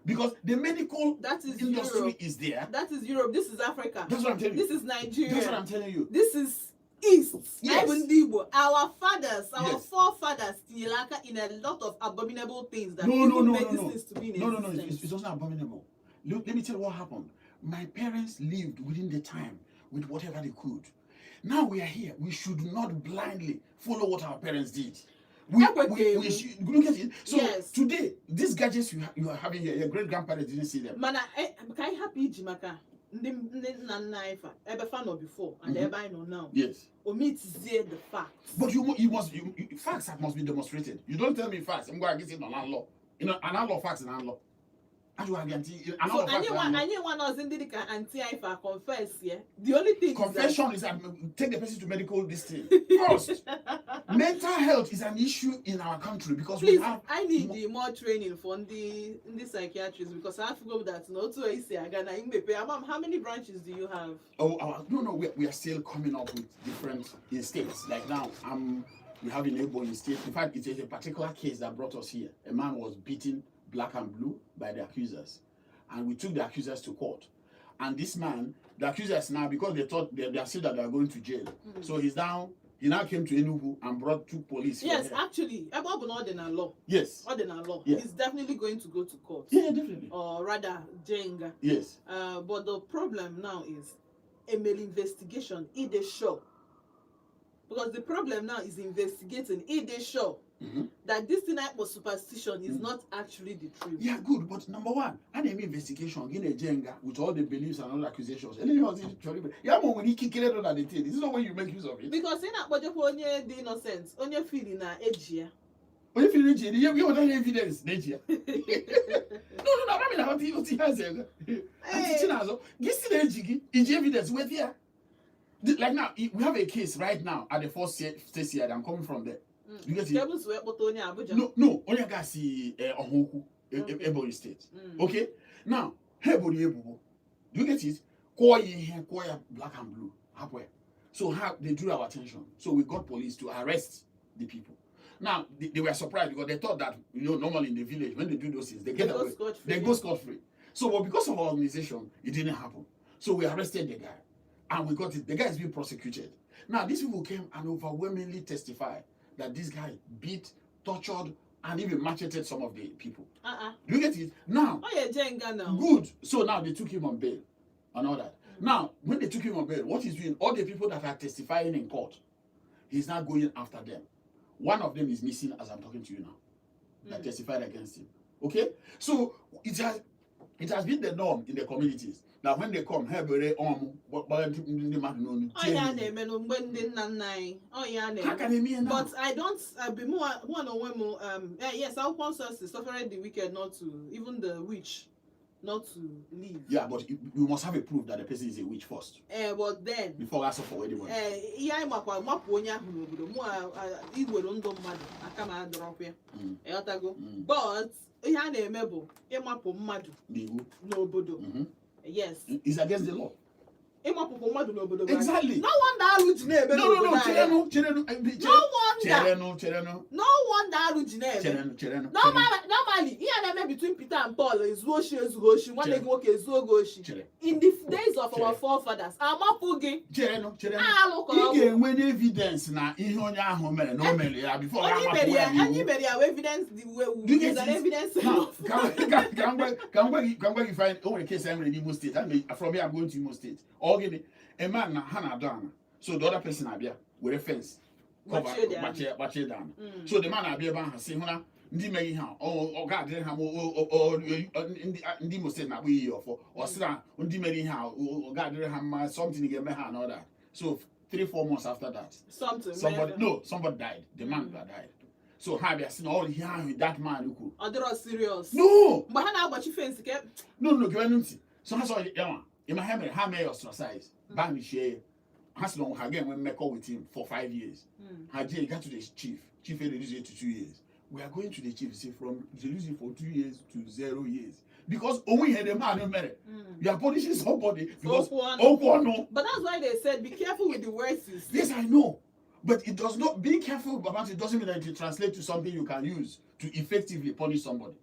S2: Because the medical
S1: That is
S2: industry
S1: Europe.
S2: is there.
S1: That is Europe. This is Africa.
S2: That's what I'm telling you.
S1: This is Nigeria.
S2: That's what I'm telling you.
S1: This is East.
S2: Yes.
S1: Anyị bụ ndị Igbo. Our fathers, our forefathers tinyere aka in a lot of abominable things that
S2: No,
S1: people
S2: no,
S1: made
S2: no,
S1: these
S2: no.
S1: things to be in
S2: No.
S1: existence.
S2: It wasn't abominable. Look, let me tell you what happened. My parents lived within the time with whatever they could. Now we are here. We should not blindly follow what our parents did. We should look at it. So today, these gadgets you are having here, your great grandparents didn't see them.
S1: Mana ka anyị hapụ iji maka ndị nna nna anyị fa ebe fa nọ before and ebe anyị nọ now, omitizie the fact.
S2: But you, mu- you must, you, you, facts that must be demonstrated. You don't tell me facts. I'm going to get it on law. An law facts and law. How do I guarantee? An
S1: So
S2: law facts
S1: anyị
S2: and
S1: nwa
S2: law.
S1: anyị nwa nọzi ndị dịka aunty anyị fa confess, yeah, the only thing is that-
S2: Confession is that take the person to medical this thing first. Mental health is an issue in our country because we
S1: Please,
S2: have
S1: I need the more training for ndị psychiatrists because I feel that na otu esi aga na imepe ama m. How many branches do you have?
S2: Oh, no, we are still coming up with different in states. Like now, we have in Ebonyi State. In fact, it is a particular case that brought us here. A man was beaten black and blue by the accusers, and we took the accusers to court. And this man, the accusers now, because they thought they are still that they are going to jail, so he now came to Enugu and brought two police for
S1: Yes,
S2: here.
S1: Actually, ebe ọ bụ na ọ dị na law, ọ dị na law, he's definitely going to go to court.
S2: Yeah, definitely.
S1: Or rather, jee nga. But the problem now is emeli investigation ide sure Because the problem now is investigating, ịdị sure that this thing I superstition is not actually the truth.
S2: Yeah, good. But number one, a na-eme investigation, gị na-eje nga with all the beliefs and all the accusations. Ele ihe ọzọ ị chọrọ ime. Ya ma o nwere ikikere nọ na the thing. This is not when you make use of it.
S1: Because ị na-akpọjekwa onye dị innocent, onye feel na eji ya.
S2: Onye feel eji ya, ihe wetara evidence na eji ya. No, I mean, aghọta ihe otu ihe a si ego. Aunty Chinazọ, gị si na eji gị, iji evidence weta ya. Like now, we have a case right now at the first state CID. I'm coming from there. You get it?
S1: Ka ebuso wee kpọta onye Abuja.
S2: No, onye ga-si Ọhaukwu, Ebonyi State. Okay? Now, ha eboro ya ebubo. Do you get it? Kụọ ya ihe, kụọ ya black and blue. Hapụ ya. So how they drew our attention. So we got police to arrest the people. Now, they were surprised because they thought that normally in the village, when they do those things, they get
S1: They go
S2: away.
S1: scot-free.
S2: They go scot-free. So, but because of our organization, it didn't happen. So we arrested the guy and we got it. The guy is being prosecuted. Now, these people came and overwhelmingly testified that this guy beat, tortured, and even macheted some of the people.
S1: Uh-uh.
S2: Do you get it? Now,
S1: Ọ ya eje nga now.
S2: Good. So now they took him on bail and all that. Now, when they took him on bail, what he's doing, all the people that are testifying in court, he's now going after them. One of them is missing as I'm talking to you now, that testified against him. Okay? So it has been the norm in the communities that when they come, hey, bere ndị mmadụ n'onu,
S1: Ọ
S2: tie
S1: ya
S2: ha ihe.
S1: Na-eme na mgbe ndị nna nna anyị, ọ ya
S2: Ha
S1: na-eme.
S2: ka na-eme ihe now.
S1: But I don't be mụ na onwe m, yes, akwụkwọ nsọ si suffered the wicked not to, even the witch not to live.
S2: Yeah, but you must have a proof that the person is a witch first
S1: But then
S2: before ask for anybody.
S1: Ihe anyị makwa mapụ onye ahụ n'obodo mụ iwere ndụ mmadụ aka m adọrọkwa ya. Ịghọtago? But ihe a na-eme bụ ịmapụ mmadụ
S2: N'iwu.
S1: N'obodo. Yes.
S2: It's against the law.
S1: Ịmapụpụ mmadụ n'obodo bụ
S2: Exactly.
S1: No wonder arụ ji na-eme
S2: No,
S1: n'obodo anyị.
S2: Cherenu, cherenu,
S1: No wonder.
S2: Cherenu, cherenu,
S1: No wonder arụ ji na-eme.
S2: Cherenu, cherenu.
S1: Normally, ihe a na-eme between Peter and Paul, ezuo oshi, ezughị oshi, nwanne gị nwoke ezuo gị oshi.
S2: Chere.
S1: In the days of our
S2: Chere.
S1: Forefathers, amapụ gị.
S2: Cherenu, cherenu.
S1: Alụ ka
S2: Ị
S1: ọ bụ.
S2: ga-enwe evidence na ihe onye ahụ mere na o mere ya before
S1: Onye
S2: ya
S1: mere
S2: amapụ
S1: ya,
S2: ya
S1: onye
S2: n'iwu.
S1: mere ya wee evidence the way
S2: Do you get
S1: is an
S2: it?
S1: evidence
S2: Now,
S1: enough.
S2: ka m gwa gị fine, o nwere case e nwere n'Imo State. From here I'm going to Imo State. Ọ gịnị? A man na ha na-adọ ana. So the other person abịa were fence cover
S1: Gbachie the ana.
S2: gbachie the ana. So the man abịa ebe ahụ sị hụ na ndị mere ihe a ọ ga-adịrị ha ma ndị Imo State na-akpọ iyi ọfọ, ọ sị na ndị mere ihe a ọ ga-adịrị ha mma, something ga-eme ha and all that. So 3-4 months after that,
S1: Something
S2: somebody
S1: mere.
S2: No, somebody died. The man that died, so ha bịa sị na ọ ihe ahụ that man kwuru.
S1: Ọ dịrọ serious.
S2: No.
S1: Mgbe ha na-agbachi fence ke
S2: No, gee ntị. So ha sọ ya nwa ịma ha mere ha mee ya ostracize, banishie ya. Ha sị na ha ga-enwe mmekọ with him for 5 years. Ha jee got to the chief. Chief reduce it to 2 years. We are going to the chief, say from reduce it for 2 years to 0 years, because onwe ihe the man mere. You are punishing somebody because
S1: Okwu ọnụ.
S2: Okwu ọnụ.
S1: But that's why they said be careful with the words you say.
S2: Yes, I know. But it does not, being careful about it doesn't mean that it translates to something you can use to effectively punish somebody.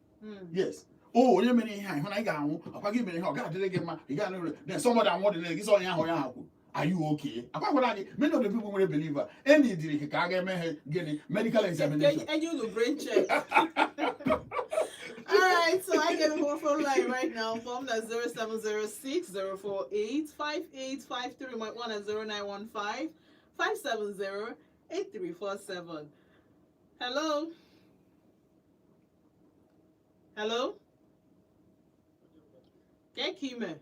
S2: Yes. Oh, onye mere ihe a, ịhụ na ị ga-anwụ, akwa gị mere ihe, ọ ga-adịrị gị mma, ị ga-anụ. Then somebody anwụ dị gị sị onye ahụ kwuru. Are you okay? Akwa gwara gị, many of the people nwere believer, enyi dịrị ka a ga-eme ha gịnị? Medical examination.
S1: Enye unu brain check. All right, so I get a phone line right now. Phone at 0706 048 5853. My one at 0915 570 8347. Hello. Hello. Kekime.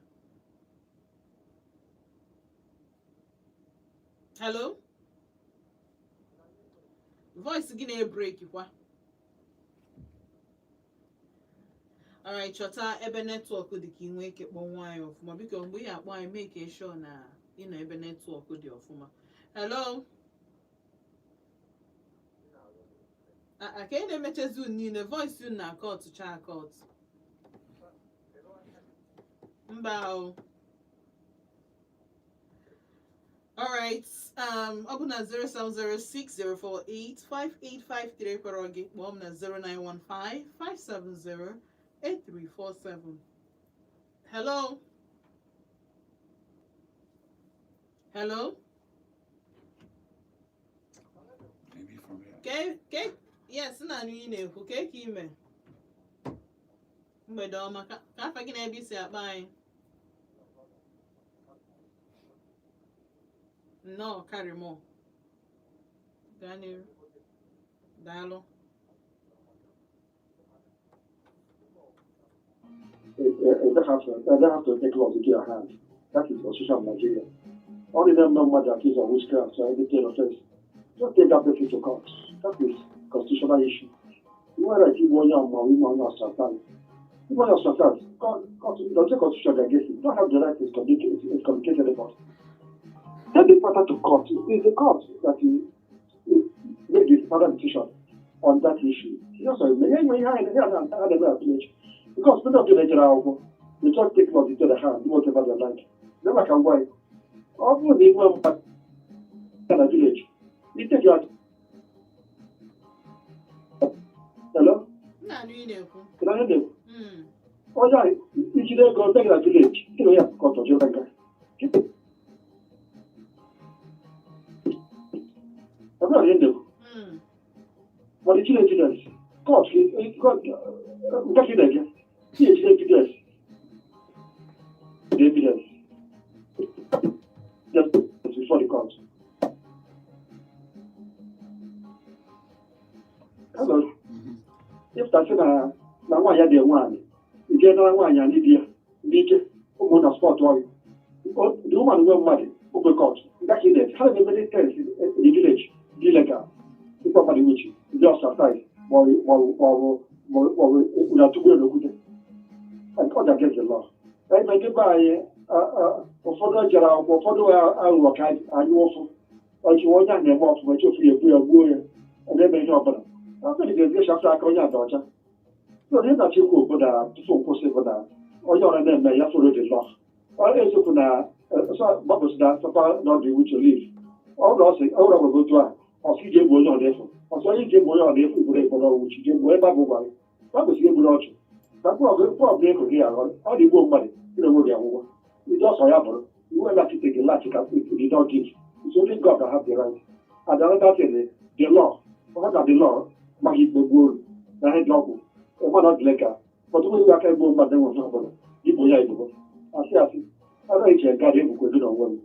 S1: Hello. Voice gị na-ebreak kwa. Alright, chọta ebe network dị ka ị nwee ike kpọọ nwaanyị ọfụma. Biko, mgbe ị akpọ anyị, make sure na ị nọ ebe network dị ọfụma. Hello. A ka ị na-emechezi unu niile voice unu na akọtụ cha akọtụ. Mba o. Alright, ọ bụ na 07060485853 kpọrọ gị, kpọọ m na 09155708347. Hello? Hello?
S2: Maybe from here.
S1: Ke, yes, nna anụ ị na-ekwu, ke ka ime? Mgbede ọma, ka afa gị na ebe isi akpa anyị? Nnọọ, karịmọ. Gaa n'iru. Daalụ.
S3: They don't have to take laws into your hand. That is the constitution of Nigeria. Only them no matter accused of witchcraft or anything offense. Just take that person to court. That is constitutional issue. You want to keep one young man, we want to ostracize. You want to ostracize. Court, the constitution against it. You don't have the right to excommunicate anybody. Take the matter to court. It's the court that you make the final decision on that issue. Yes, I mean, because many of the Nigerian, they just take laws into their hand, do whatever they like. Never can why. Ọ bụrụ na ị nwee mmadụ na village, you take your. Hello?
S1: M na-anụ ị na-ekwu.
S3: Kedu onye na-ekwu? Onye a ijide ego bịa na village, gị na onye akụkọ jere nga. Ọ bụrụ na onye na-ekwu. Mana ijide evidence, court, nke ka ị na-eje, ị ejide evidence, the evidence just before the court. Hello. Ịpụtasị na na nwaanyị dị nwaanyị, ije nara nwaanyị anyị di ya n'ike ụmụnna spọtụ ọrụ. The woman nwe mmadụ ogbe court, nga ka ị na-eje, ha na-eme test in the village dị illegal, ịkpọ mmadụ wuchi, ndị ostracize ma ọ bụ unu atụgbu ya n'okwute. And ọ against the law. Ebe ndị be anyị ụfọdụ jere akwụkwọ, ụfọdụ aghụghọ ka anyị ụfụ ọchịwa onye a na-eme ọfụma echefu ya egbu ya gbuo ya na-eme ihe ọbụla afọ dị ga-ezi afọ aka onye ada ọcha. So onye na-achọ ikwu bụ na tupu nkwụsị bụ na onye ọra na-eme ya follow the law. Ọ eziokwu na gbapụsị na sọpa not the which to live. Ọ bụrụ ọsị ọ bụrụ ọgwụgwụ otu a ọsị iji egbu onye ọ na-efu ọsọ onye iji egbu onye ọ na-efu gburu egbu n'ọwụ chi ji egbu ebe a bụ gwara gbapụsị egburu ọchụ na mkpụrụ ọbụla ego gị aghọrọ ọ dị igbo mmadụ ị na-enwe gị ọgwụgwọ ndị ọsọ ya bụrụ iwe lachite gị lachị ka you don't give. It's only God that have the right. And another thing is the law. What are the law? Maka ikpe gbuo oru na ihe dị ọgwụ ịma na ọ dị leka ọtụtụ ndị aka egbuo mmadụ enwe ọbụla dịbụ ya ebubo asị asị anaghị eche nga dị ebukwe gị n'onwe m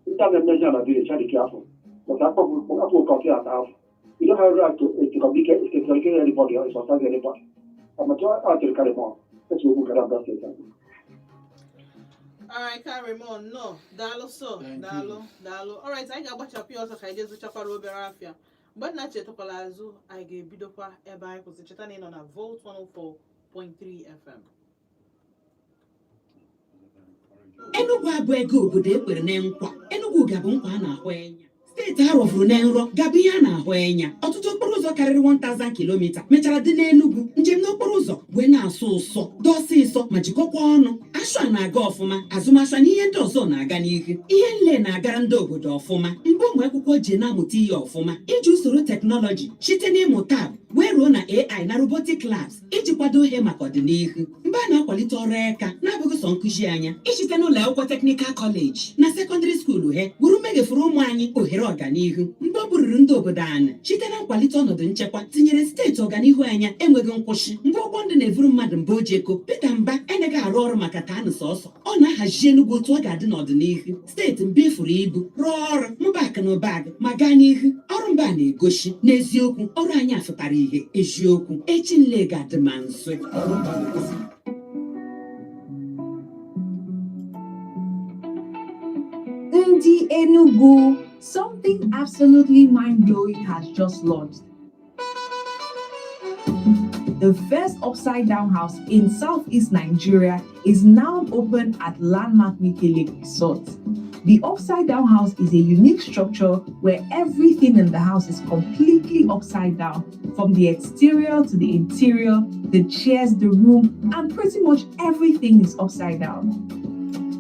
S3: ndị a na-eme ihe a na village adịghị afọ but akpọ ụkọtị ata afọ. You don't have right to communicate anybody or exercise anybody. I'm a child carry more. That's what we can have.
S1: Alright, carry on. No, daalụ so,
S2: Thank
S1: daalụ,
S2: you.
S1: Daalụ. Alright, anyị ga-agbachapụ ya ọsọ ka anyị jee zụchakwara obere afịa. Mgbe nna chetakwala azụ, anyị ga-ebidokwa ebe anyị kwụsị. Cheta na ị nọ na Volt 104.3 FM.
S16: Enugu abụ ego obodo ekwere na nkwa. Enugu ga-abụ nkwa a na-ahụ enya. Steeti a rọfuru na nrọ ga-abụ ihe a na-ahụ enya. Ọtụtụ okporo ụzọ karịrị 1000 kilomita mechara dị n'Enugu. Njem n'okporo ụzọ wee na-asụ ụsọ dị ọsịsọ ma jikọkwa ọnụ. Ashụ a na-aga ọfụma, azụmahịa na ihe ndị ọzọ na-aga n'ihu. Ihe nle na-agara ndị obodo ọfụma. Mgbe ụmụ akwụkwọ ji na-amụta ihe ọfụma iji usoro teknọlọji site n'ịmụ tab wee ruo na AI na robotic labs iji kwado ihe maka ọdịnihu. Mgbe a na-akwalite ọrụ eka na-abụghị sọ nkụzi anya isite n'ụlọ akwụkwọ technical college na secondary school he gwuru meghefuru ụmụ anyị ohere ọganihu. Mgbe ọ bụrụrụ ndị obodo anyị site na nkwalite ọnọdụ nchekwa tinyere steeti ọganihu anya enweghị nkwụsị. Mgbe ụgbọ ndị na-evuru mmadụ mba ojeko Peter Mba eneghị arụ ọrụ maka taanụ sọsọ ọ na-ahazi Enugu otu ọ ga-adị n'ọdịnihu. Steeti mba ifuru ibu rụọ ọrụ mụba akụ na ụba gị ma gaa n'ihu. Ọrụ mba na-egosi n'eziokwu ọrụ anyị afụtara ihe eziokwu echi nle ga-adị ma nso.
S17: Ndi Enugu, something absolutely mind-blowing has just launched. The first upside down house in Southeast Nigeria is now open at Landmark Nike Lake Resort. The upside down house is a unique structure where everything in the house is completely upside down, from the exterior to the interior, the chairs, the room, and pretty much everything is upside down.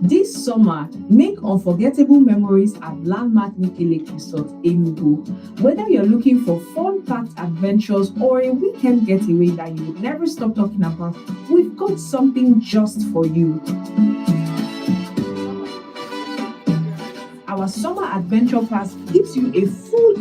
S17: This summer, make unforgettable memories at Landmark Nike Lake Resort, Enugu. Whether you're looking for fun-packed adventures or a weekend getaway that you would never stop talking about, we've got something just for you. Our summer adventure pass gives you a full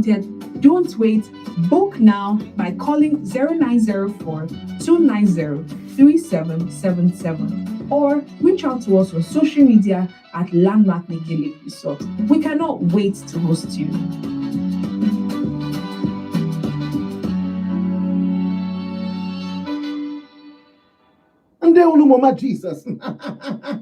S17: Limited. Don't wait. Book now by calling 0904 290 3777 or reach out to us on social media at Landmark Nike Lake Resort. We cannot wait to host you.
S18: Ndị Mama Jesus.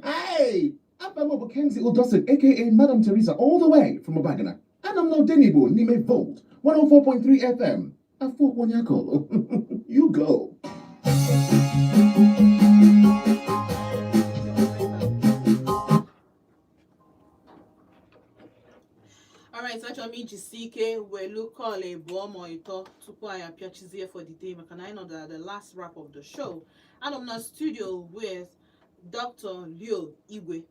S18: Hey! Afam bụ Kenzie Udosin, aka Madam Teresa, all the way from Abagana. And I'm n'Odenigbo, n'ime Volt, 104.3 FM. Afọ Onyakolo. You go.
S1: Alright, achọrọ m ijisi ike welu call abụọ ma ịtọ tupu anyị apịachizie for the day, maka na anyị nọ na the last wrap of the show. Anọ m na studio with Dr. Leo Igwe.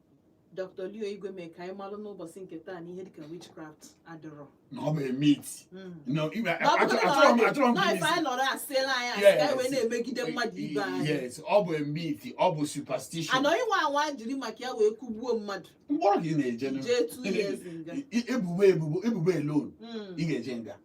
S1: Dr. Leo Igwe mee ka anyị malụ n'ụbọchị nke taa na ihe dịka witchcraft adịrọ.
S2: Na ọ bụ a myth. No,
S1: Na ọ bụrụ na
S2: achọrọ
S1: ọ
S2: m
S1: dị-
S2: achọrọ m
S1: na ife anyị nọrọ asịla anyị asị ka anyị wee na-emegide mmadụ ibe anyị.
S2: Yes, ọ bụ a myth, ọ bụ superstition.
S1: Anọ ịnwa anwa jiri maka ya wee kụgbuo mmadụ.
S2: Mkpọrọ ka ị na-eje nụ.
S1: Jee 2 years nga.
S2: Ebubo alone,
S1: Mm.
S2: ị ga-eje nga.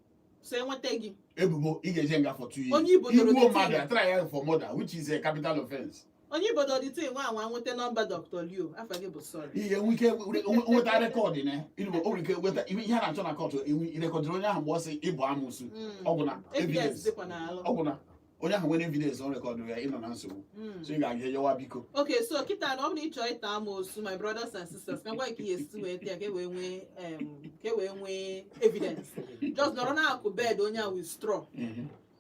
S1: So enweta gị.
S2: Ebubo, ị ga-eje nga for 2 years.
S1: Onye Igbo toro
S2: Igbuo
S1: the
S2: mmadụ,
S1: thing.
S2: a try ya for murder, which is a capital offense.
S1: Onye ibodo dị nwa anwa nweta nọmba Dr. Leo, afa gị bụ sorry.
S2: Ihe nwe ike nweta record na o nwere ike nweta ihe a na-achọ na court, irecordịrị onye ahụ mgbe ọ sị ịbụ amụsụ. Ọgwụ na
S1: evidence
S2: evidence.
S1: dịkwa n'alụ.
S2: Ọgwụ na onye ahụ nwere evidence ọ recordụrụ ya, ịnọ na nsogbu. So ị ga-aga yọwa biko.
S1: Okay, so kịta na ọ bụrụ na ị chọọ ịta amoosu, my brothers and sisters, ka ngwa ka ihe esi wee taa ka e wee nwee evidence, just nọrọ na-akụ bed onye a with straw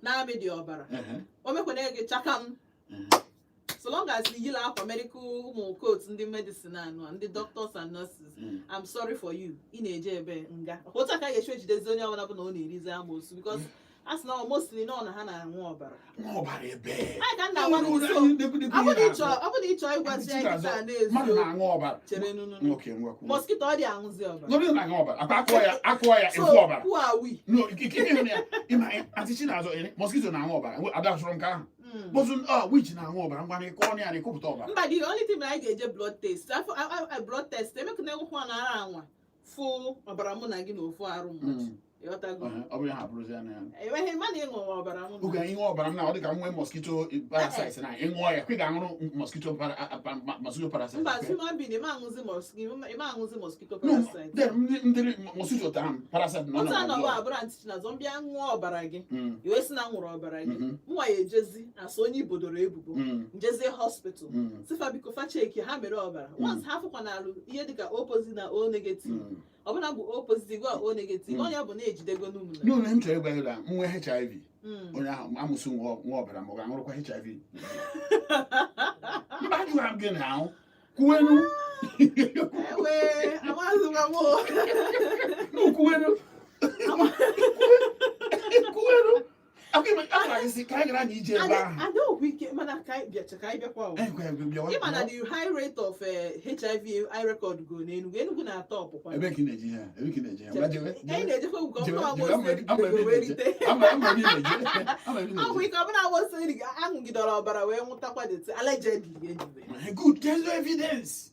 S1: na-amị dị ọbara. O mekwana gị chaka m, so long as you yila akwa medical, ụmụ coat ndị medicine anụ a, ndị doctors and nurses, I'm sorry for you, ị na-eje ebe nga. Otu aka ga-esi ejidezi onye ọbụla bụ na ọ na-erizi amoosu, because a sị na ọ mostly nọ na ha na-aṅụ ọbara.
S2: Nwa ọbara ebe.
S1: Anyị ka m na-agwa gị, so ọ bụ na ị chọọ ọ bụ na ị chọọ ịgwazi anyị kịta
S2: Mmadụ
S1: na-eziokwu.
S2: na-aṅụ ọbara.
S1: Chere nunu.
S2: Nwoke, ngwa kwuo.
S1: Mosquito ọ dị aṅụzi ọbara?
S2: Nobody na-aṅụ ọbara. Akwa akụọ ya, akụọ ya,
S1: So
S2: efu ọbara.
S1: who are we?
S2: No, ike ịhụ na ya. Ịma Aunty Chinazọ, mosquito na-aṅụ ọbara. Ada sụrụ nke ahụ. Bụzụ witch na-aṅụ ọbara, ngwa na ịkụọ ya na ịkụpụta ọbara.
S1: Mba, the only thing na anyị ga-eje blood test afọ blood test emeka na enwekwa na ara anwa fụ ọbara mụ na gị na ofu arụ mmadụ. Ịghọtago?
S2: Ọ bụrụ ya ha bụrụzi ya na ya.
S1: Enweghị mana ịṅụ ọbara mụ na
S2: Oge ịṅụ ọbara m na ọ dị ka m nwee mosquito parasite na ịṅụọ ya, kwe ga-aṅụrụ mosquito parasite.
S1: Mba,
S2: Okay?
S1: human being, ịma aṅụzi mosquito
S2: No,
S1: parasite.
S2: then ndị mosquito tara m, parasite nọ
S1: Otu
S2: na
S1: a
S2: my
S1: nọwa
S2: blood.
S1: abụrụ Aunty Chinazọ mbịa ṅụọ ọbara gị, iwe sị na m ṅụrụ ọbara gị, mụnwa ya ejezi asụ onye ibodoro ebubo, njezie hospital, sifa biko fa check ha mere ọbara. Once ha fụkwa n'alụ ihe dịka O positive na O negative, ọbụna bụ O positive gwa O negative, onye bụ na-ejidego n'ụmụ na
S2: No, no, m chọrọ ịgwa gị na m nwee HIV, onye ahụ amụsụ nwa ọbara ma ọ ga-aṅụrụkwa HIV? Mba, ajụghị m gị na ahụ kwuwenu.
S1: Ewe, amazịkwa m o.
S2: No, kwuwenu, kwuwenu. Akwa gị sị ka anyị gara na ije ebe ahụ.
S1: Adaokwu ike, mana ka anyị bịacha, ka anyị bịakwa o.
S2: Ekwe, bịawa.
S1: Ịma na the high rate of HIV I record go n'Enugu, Enugu na-atọ ọpụkwa.
S2: Ebe ka ị na-eje ya? Ebe ka ị na-eje ya? Ngwa, jewe.
S1: Anyị na-ejekwa ugwu ka ọ
S2: Jewe,
S1: bụrụ
S2: jewe,
S1: agba
S2: ama ebe ị
S1: wee
S2: na-eje.
S1: rite.
S2: Ama ebe ị na-eje. Ama ebe ị
S1: Ọgwụ
S2: na-eje.
S1: ike ọbụla agba aṅụgidere ọbara wee nwụtakwa the allegedly anyway.
S2: Good, there's no evidence.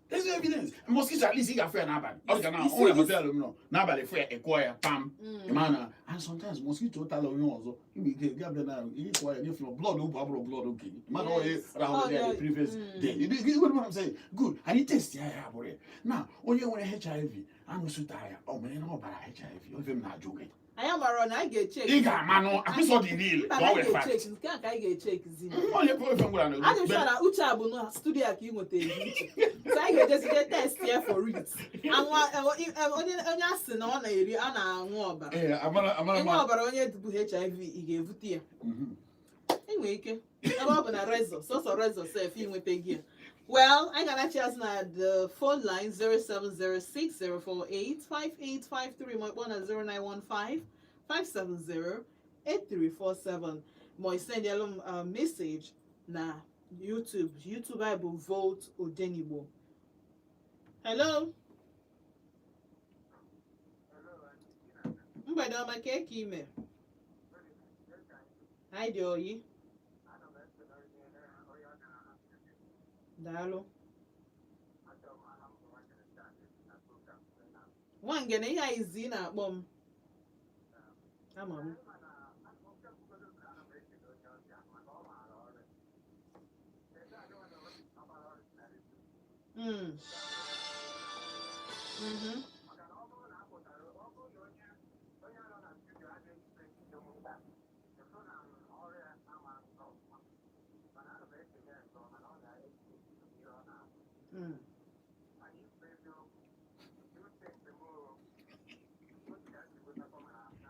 S2: There's no evidence. Mosquito, at least ị ga-afụ ya n'abalị. Ọ dị ka na o nwere hotel m nọ n'abalị, fụ ya, ịkụọ ya pam. Ị ma na and sometimes mosquito tala onye ọzọ, ị nwere ike gaa bịa na ị kụọ ya nyefere blood ụbụ abụrụ blood okenye. Ị ma na onye rahụrụ ya the previous day. You know what I'm saying? Good. Anyị test ya, ya abụrụ ya. Na onye nwere HIV amụsụta ya, ọ nwere na ọbara HIV? Ofe m na-ajụ gị.
S1: Anyị mara na anyị ga-echeck.
S2: Ị ga-amanụ akpịsọ dị niile
S1: Mba,
S2: ka
S1: na
S2: ọ
S1: anyị
S2: wee fact.
S1: ga-echeck nke a, ka anyị ga-echeckzi.
S2: Onye ofe m gwara na
S1: Adị m sure na uche a bụ na studio a ka ị nwetara uche, so anyị ga-ejezide test ya for it. Onye a sị na ọ na-eri a na-aṅụ ọbara,
S2: Ee, amara amara
S1: ịṅụ
S2: ma
S1: ọbara onye bụ HIV, ị ga-evute ya? Enwere ike ebe ọ bụ na razor, sọsọ razor sef inweta gị ya. Well, anyị ga-anachi azụ na the phone line 07060485853, ma ịkpọ na 09155708347, ma ị sendịalụ m message na YouTube. YouTube anyị bụ Volt Odenigbo. Hello, mgbede ọma. Ka eke ime anyị dị oyi. Daalụ. Nwangene, ihe anyị zi na-akpọ m. Ama m.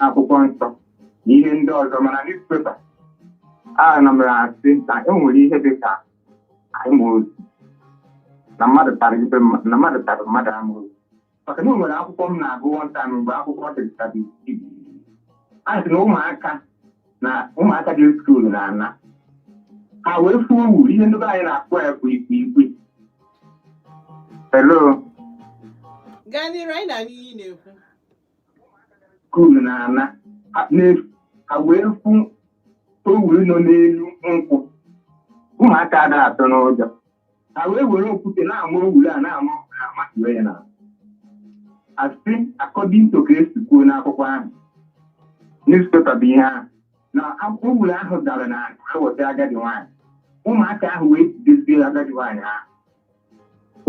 S4: Akwụkwọ nsọ na ihe ndị ọzọ, mana newspaper a na mere asị na e nwere ihe dị ka amoosu, na mmadụ tara ibe na mmadụ tara mmadụ amoosu, maka na o nwere akwụkwọ m na-agụ one time mgbe akwụkwọ dịtabi a sị na ụmụaka na ụmụaka dị school na-ana ha wee fuo owu, ihe ndị be anyị na-akpọ ya bụ ikwe ikwe. Hello?
S1: Gaa n'iru, anyị na-anụ ihe ị na-ekwu.
S4: School na-ana n'efu, ha wee fụ owu nọ n'elu nkwụ. Ụmụaka adịghị atụ n'ụjọ, ha wee were okwute na-ama owuru a, na-ama owuru a, matuo ya na asị. According to ka esi kwuo n'akwụkwọ ahụ, newspaper bụ ihe ahụ, na owuru ahụ dara na wee weta agadi nwaanyị. Ụmụaka ahụ wee jidezie agadi nwaanyị ahụ.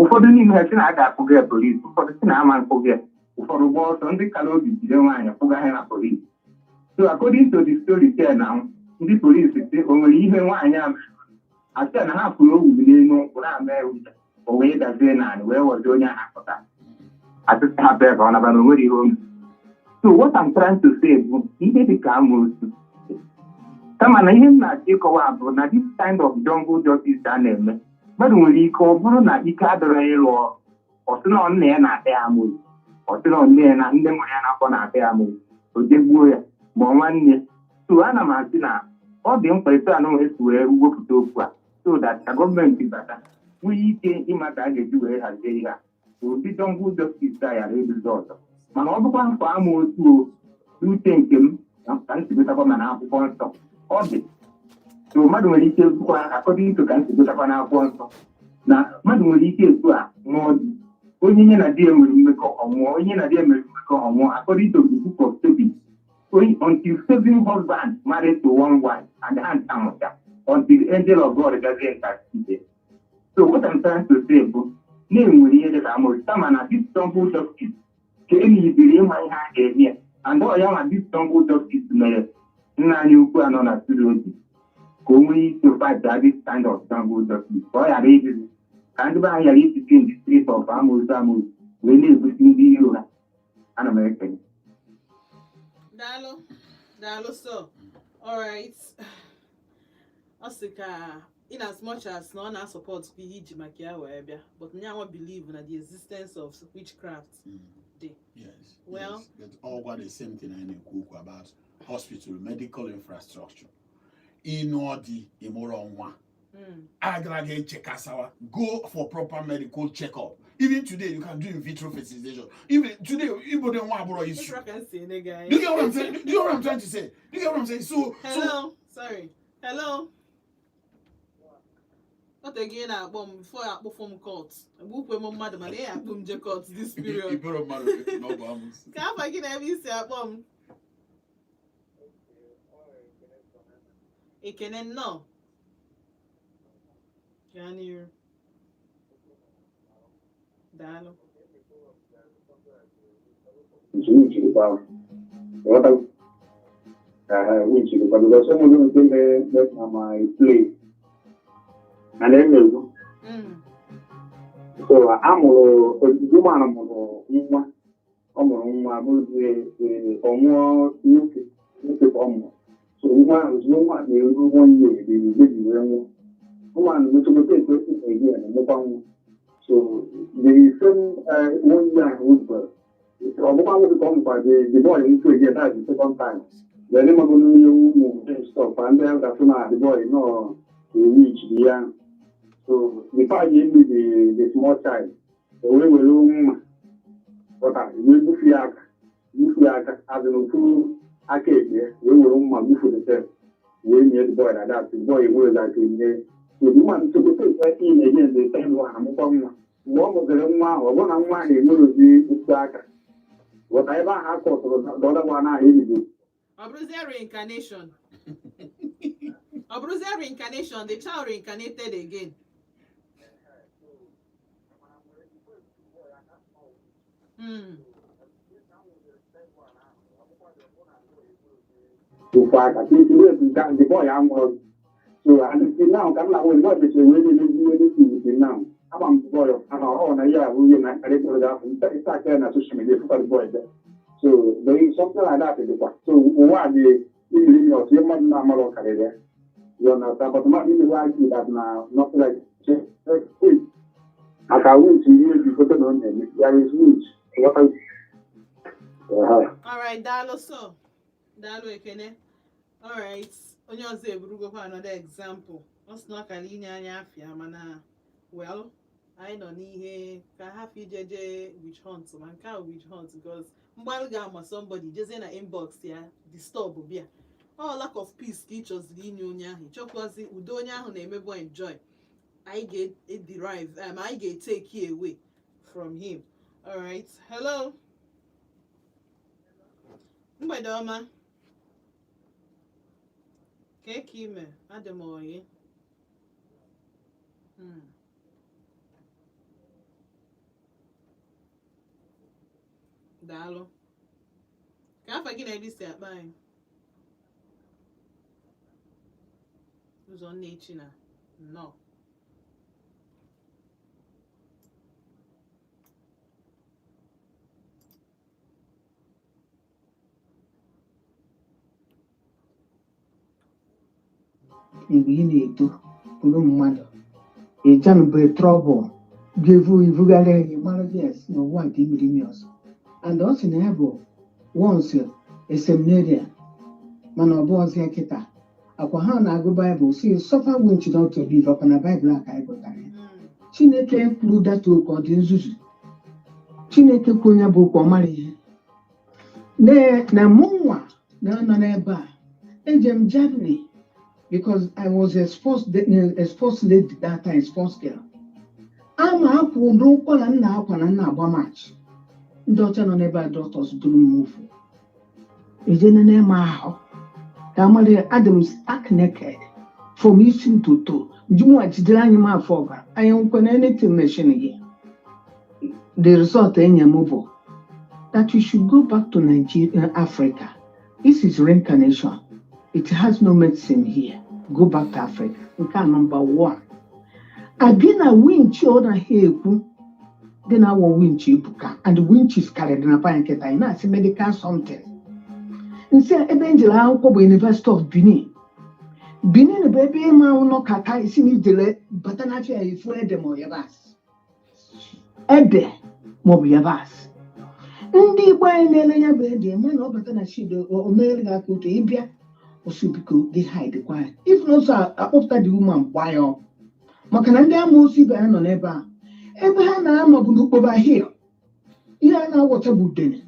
S4: Ụfọdụ n'ime ha sị na a ga-akpụga ya polisi, ụfọdụ sị na ama nkpụga ya, ụfọdụ gba ọsọ. Ndị kara obi jide nwaanyị kpụga ha na polisi. So according to the story tell na ndị polisi sị o nwere ihe nwaanyị a mere, asị na ha fụrụ owuru n'elu nkwụ na-ama ya ụjọ, o wee dazie naanị wee ghọzie onye ahụ pụta, asịsị hapụ ya ka ọ naba na o nwere ihe o mere. So what I'm trying to say bụ ihe dị ka amoosu, kama na ihe m na-achọ ịkọwa bụ na this kind of jungle justice a na-eme, mmadụ nwere ike ọ bụrụ na ike adịrọ ya ịlụ ọrụ, ọ sị na nna ya na-ata ya amoosu, ọ sị na nne ya na nne mụrụ ya n'afọ na-ata ya amoosu, o jegbuo ya ma ọ nwanne ya. So ana m asị na ọ dị mkpa etu anụ esi wee wepụta okwu a, so that ka gọọmenti bata nwee ike ịma ka a ga-eji wee hazie ihe a, ụdị jungle justice a ghara ịdịzi ọzọ. Mana ọ bụkwa mkpa amoosu o, n'uche nke m ka m si gotakwa, mana akwụkwọ nsọ ọ dị. So mmadụ nwere ike bụkwa, according to ka m si gotakwa n'akwụkwọ nsọ, na mmadụ nwere ike etu a ṅụọ di, onye nye na di ya nwere mmekọ ọnwụọ, onye na di ya mere mmekọ ọnwụọ. According to the Book of Tobit, until seven husbands married to one wife and ha ncha nwụcha until the angel of God gazie intercede. So what I'm trying to say bụ na enwere ihe dịka amoosu, kama na this jungle justice ka e nibiri ịma ihe a ga-eme ya, and ọ ya ma this jungle justice mere nna anyị ukwu a nọ na studio ji ka o nwee ike fight this kind of jungle justice, ka ọ ghara ịdịzi, ka ndị be anyị ghara isite in the street of amoosu amoosu wee na-egosi ndị iro ha. Ana m ekele.
S1: Daalụ, daalụ. So alright, ọ sị ka in as much as na ọ na-support ihe iji maka ya wee bịa, but nyanwa believe na the existence of witchcraft dị. Well,
S2: Yes, but all got the same thing anyị na-ekwu okwu about hospital, medical infrastructure. Ịnụọ di, ịmụrụ nwa, agara gị echekasawa, go for proper medical checkup. Even today you can do in vitro fertilization. Even today, ibodo nwa abụrọ issue.
S1: Ifra ka m si ene gị anya.
S2: Do you get what I'm saying? Do you get what I'm trying to say? Do you get what I'm saying? So
S1: Hello, sorry, hello. Ọ te gị na-akpọ m before akpọfụ m court, egbukwe m mmadụ, mana ị akpụ m je court this period.
S2: Ibero mmadụ na ọ bụ amụsị.
S1: Ka afa gị na ebe isi akpọ m? Ekene, nnọọ, gaa n'iru. Daalụ.
S4: Winchirikwa, ghọtago? Winchirikwa because ụmụ gị nke mere na my place na na-emegbu. So a mụrụ woman, mụrụ nwa, ọ mụrụ nwa bụrụzie ọmụọ nwoke, nwoke ka ọ mụrụ. So nwa ahụ, ozugbo nwa na-eru one year, the baby wee nwụọ. Woman mechogote etu esi again mụkwa nwa. So the same one year ahụ o jikwara, ọ bụkwa nwoke ka ọ mụkwa. The boy nwụkwa again, that's the second time. Then ịmago n'onye ụmụ stop ndị ahụ ga-asị na the boy nọ a witch dị ya. So before I get the small child, o wee were mma pụta wee gbufu ya aka, gbufu ya aka azụ n'ofu aka ekpe ya, wee were mma gbufu the self, wee nye the boy like that. The boy enwere aka nye. So the woman took the in again, the third one, amụkwa nwa. Mgbe ọ mụziri nwa ahụ, ọ bụrụ na nwa ahụ enwerozi otu aka, ghọta ebe ahụ aka ọtụrụ the other one ahụ ebido.
S1: Ọ bụrụzie reincarnation, ọ bụrụzie reincarnation, the child reincarnated again.
S4: Ofu aka ka esi wee nke the boy anwụrụ. So and till now, ka m na-ahụ the boy mechara wee na-emezi ihe n'isi. Till now, ama m the boy ahụ ọ na ihe ahụ ihe na akparị kpọrọ gị afọ ịsa aka ya na social media fụkwa the boy there. So there is something like that dịkwa. So ụwa dị imiri imi, ọtụ ihe mmadụ na-amarọ karịrị ya, you understand? But mmadụ imewe argue that na nothing like witch, maka witch ihe eji foto na ọ na-eme, there is witch.
S1: Alright, daalụ. So daalụ, Ekene. Alright, onye ọzọ eburugokwa another example. Ọ sị na ọ kara inye anyị afịa, mana well, anyị nọ n'ihe ka hafụ ijeje witch hunt, ma nke a witch hunt, because mgbalụ ga-ama somebody jezie na inbox ya disturb bịa. Ọ lack of peace ka ị chọziri inye onye ahụ, ịchọkwazi udo onye ahụ na-emebu enjoy. Anyị ga-derive anyị ga-etake away from him. Alright, hello, mgbede ọma. Ka eke ime adị m oyi. Daalụ. Ka afa gị na ebe i si akpa anyị? Ụzọ nne echi na nnọọ.
S19: Mgbe ị na-eto bụrụ mmadụ ịjanube trouble ga-evu ivugharịa gị mara, yes, n'ụwa dị mmiri imi ọzọ. And ọ sị na ya bụ once a seminarian, mana ọ bụ ọzọ ya kịta akwa ha na-agụ Baịbụl si suffer witch not to live. Ọkwa na Baịbụl a ka anyị gụtara ya. Chineke kwuru that okwu, ọ dị nzuzu? Chineke kwuo ya bụ okwu, ọ mara ihe na mụnwa na-anọ n'ebe a. Eje m Germany because I was a sports lady that time, sports girl. Ama akwụ n'ụkwara nna akwa na nna agba match. Ndị ọcha nọ n'ebe a, doctors duru m ofu eje nene m ahụ ka amara adị m stark naked from isi to toe. Njụnwa jidere anyị m afọ ọbara anyị nkwe na anything machine gị. The result enye m bụ that you should go back to Nigeria, Africa. This is reincarnation. It has no medicine here. Go back to Africa. Nke a number one. Abịa na winch, ọ naghị ekwu dị na awọ winch ebuka, and winches karịrị na banyị nkịta. Ị na-asị medical something nsị ebe m jere akwụkwọ bụ University of Benin. Benin bụ ebe ịma ụlọ kata isi na ijele bata n'afịa ya efu ede ma yabasị, ede maọbụ yabasị. Ndị Igbo anyị na-ele ya bụ ede ma na ọ bata na shid o meere gị aka ụtọ ịbịa osu biko gị hide kwa ya, if na ọsọ akpọpụta the woman gbaa ya ọkụ, maka na ndị amoosu ibe ha nọ n'ebe a. Ebe ha na-anọ bụ n'Ukpoba Hill. Ihe a na-awọcha bụ udene.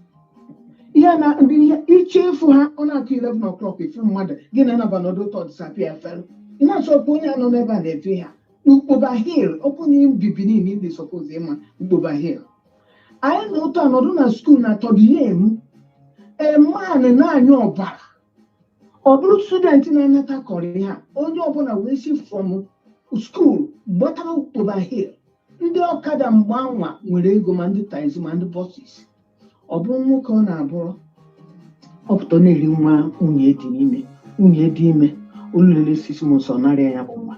S19: Ihe a na ndị ihe iche ịfụ ha, ọ na-akụ 11 o'clock, ifu mmadụ gị na-anaba n'ọdụ ụtọ disappear efere. Ị na-achọ ọkwa onye a nọ n'ebe a na-efe ha n'Ukpoba Hill. Ọkụ na ibi Benin ndị suppose ịma Ukpoba Hill. Anyị na ụtọ anọdụ na school na third year m, a man na-anya ọbara, ọ bụrụ student na-anata kọrị ha, onye ọbụla wee si from school gbatara Ukpoba Hill. Ndị ọkada mgbe anwa nwere ego, ma ndị taxi ma ndị buses. Ọ bụrụ nwoke ọ na-abụrụ ọpụta na-eri nwa nwunye dị ime, nwunye dị ime olulele 6 months, ọ narịa ya bụ nwa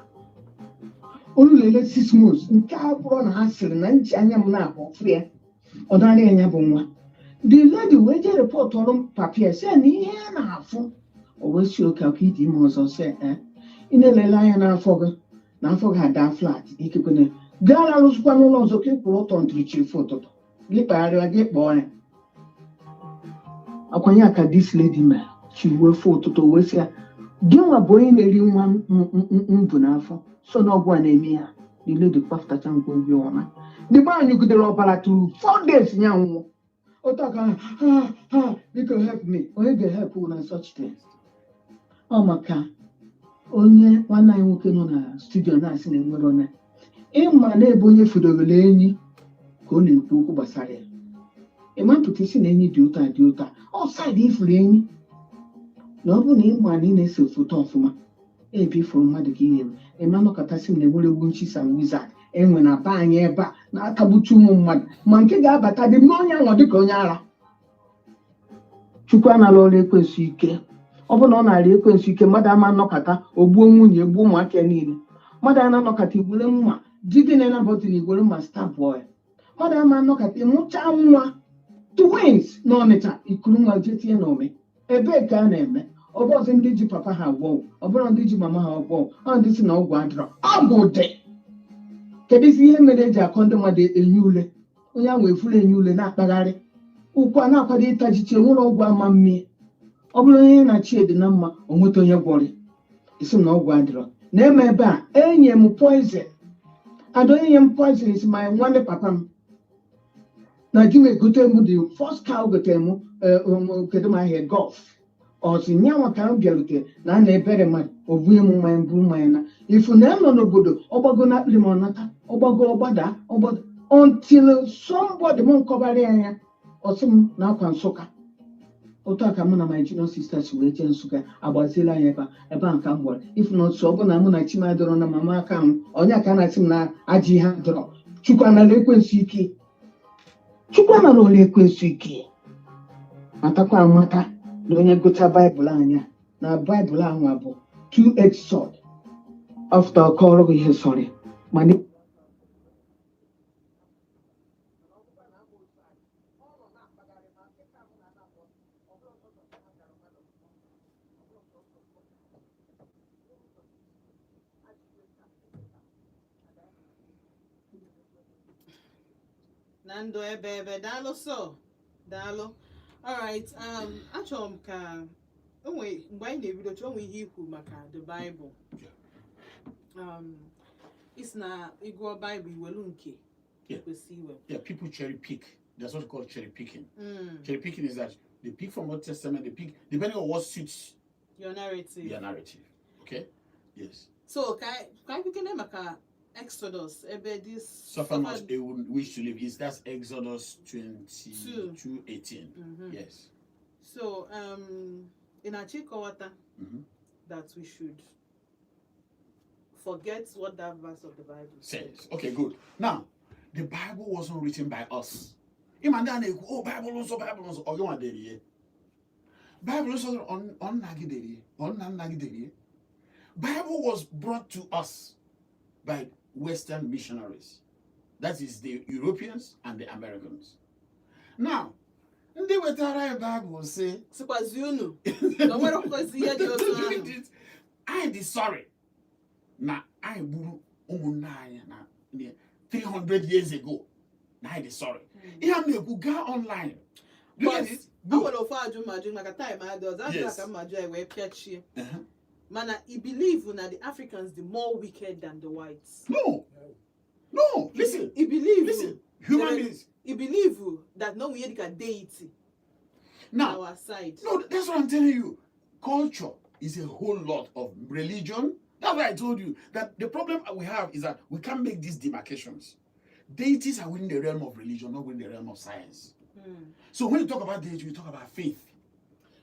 S19: olulele 6 months. Nke a bụrụ na ha sịrị na nji anya m na-abụ fụ ya, ọ narịa ya bụ nwa. The lady wee jee report ọrụ papa ya, sị ya na ihe a na-afụ. O wee si oke aka ịdị ime ọzọ, sị e ị na-elele anya n'afọ gị na afọ gị ada flat, ikekwe gaa larụzikwa n'ụlọ ọzọ ka ị kwụrụ ọtọ ntụrụchi efu ụtụtụ gị kpagharịa gị kpọọ ya akwanye aka. This lady mere chi wee fụ ụtụtụ wee sị ya, gị nwa bụ onye na-eri nwa m bu n'afọ, so na ọgwụ a na-eme ya. The lady kpafụtacha ngwongwo ọma. The man nyụgidere ọbara tụrụ 4 days ya nwụọ. Otu aka ha ha, biko help me. Onye ga-help na such things? Ọ maka onye nwanne anyị nwoke nọ na studio na-asị na enwere onye ịma na-ebe onye fudobere enyi ka ọ na-ekwu okwu gbasara ya. Ịma mpụta isi na enyi dị ụtọ a dị ụtọ a ọ side ifuru enyi. Na ọ bụrụ na ị ma na ị na-ese foto ọfụma, ebe ifuru mmadụ ka ị na-eme ịma nọkọtasị m na enwere witches and wizard enwe na be anyị ebe a na-atagbuchi ụmụ mmadụ, ma nke ga-abata dị mee onye anwa dịka onye ara. Chukwu anala ọrụ ekwensu ike. Ọ bụrụ na ọ na-arị ekwensu ike, mmadụ ama nnọkọta o gbuo nwunye, gbuo ụmụaka ya niile. Mmadụ a na-anọkọta iwere mma di gị na-enabọtị na iwere mma stabụọ ya. Mmadụ ama nnọkọta ịmụcha nwa twins na Ọnịcha, ikuru nwa jee tinye na ome. Ebee ka a na-eme? Ọ bụ ọzọ ndị ji papa ha agwọ ọgwụ, ọ bụrụ ndị ji mama ha agwọ ọgwụ, ọ ndị si na ọgwụ adịrọ. Ọgwụ dị. Kedụzi ihe mere eji akọ ndị mmadụ enye ule? Onye ahụ efuru enye ule na-akpagharị ụkwụ a na-akwado ịtajichi, enwere ọgwụ ama mmie. Ọ bụrụ onye na chi dị na mma, o nweta onye gwọrọ. Isi m na ọgwụ adịrọ na-eme ebe a enye m poison, and onye nye m poison is my nwanne papa m na di m. Egote m the first car o gotere m, kedu m ahịa Golf ọsị nyanwa ka m bịarute na a na-ebere mmadụ, o bunye m mmanya, buru mmanya na ifu na m nọ n'obodo, ọgbago na akpịrị m, ọnata ọgbago, ọgbada ọgbada until somebody m nkọbara ya anya, ọsị m na akwa Nsụka. Otu a ka mụ na my junior sister si wee jee Nsụka, agbaziela anyị ebe a ebe a ka m gwara ifu na otu ọ bụ na mụ na chi m adọrọ na mama aka m onye ka a na-asị m na ajọ ihe adọrọ. Chukwu anara ekwensu ike? Chukwu anara ole ekwensu ike? Matakwa amata na onye gụcha Baịbụl anya na Baịbụl ahụ bụ two-edged sword, after ọkọrọ gị ihe sọrọ mana.
S1: Na ndụ ebe ebe. Daalụ so, daalụ. Alright, achọrọ m ka onwe mgbe anyị na-ebido chọọ onwe ihe ikwu maka the Bible. Isi na ịgụọ Bible, iwelu nke kwesị iwe.
S2: Yeah, people cherry pick. That's what called cherry picking. Cherry picking is that they pick from Old Testament, they pick depending on what suits
S1: your narrative.
S2: Their narrative. Okay? Yes.
S1: So ka anyị kwukene maka Exodus ebe this
S2: Suffer not a wish to live. Is that's Exodus 22 18. Yes.
S1: So ị na-achọ ịkọwata that we should forget what that verse of the Bible
S2: says. Okay, good. Now, the Bible wasn't written by us. Ịma ndị a na-ekwu, "Oh, Bible nsọ, Bible nsọ," ọ gịnwa dere ihe? Bible nsọ ọ nna gị dere ihe? Ọ nna nna gị dere ihe? Bible was brought to us by Western missionaries. That is the Europeans and the Americans. Now, ndị wetara anyị Bible sị
S1: Sikwazi unu na o nwere kwezi ihe dị otu ahụ.
S2: Anyị dị sorry na anyị gburu ụmụnne anyị na 300 years ago, na anyị dị sorry. Ihe a m na-ekwu, gaa online. Do you
S1: But
S2: get it?
S1: o nwere ofu ajụ ma ajụ maka time adị ọzọ ajụ
S2: Yes.
S1: ka mma jụ ya wee pịachie. Mana I believe na the Africans the more wicked than the whites?
S2: No, listen.
S1: I believe
S2: Listen, human beings.
S1: I believe that no ihe dịka deity
S2: Now,
S1: our side?
S2: No, that's what I'm telling you. Culture is a whole lot of religion. That's why I told you that the problem we have is that we can't make these demarcations. Deities are within the realm of religion, not within the realm of science. So when you talk about deity, you talk about faith.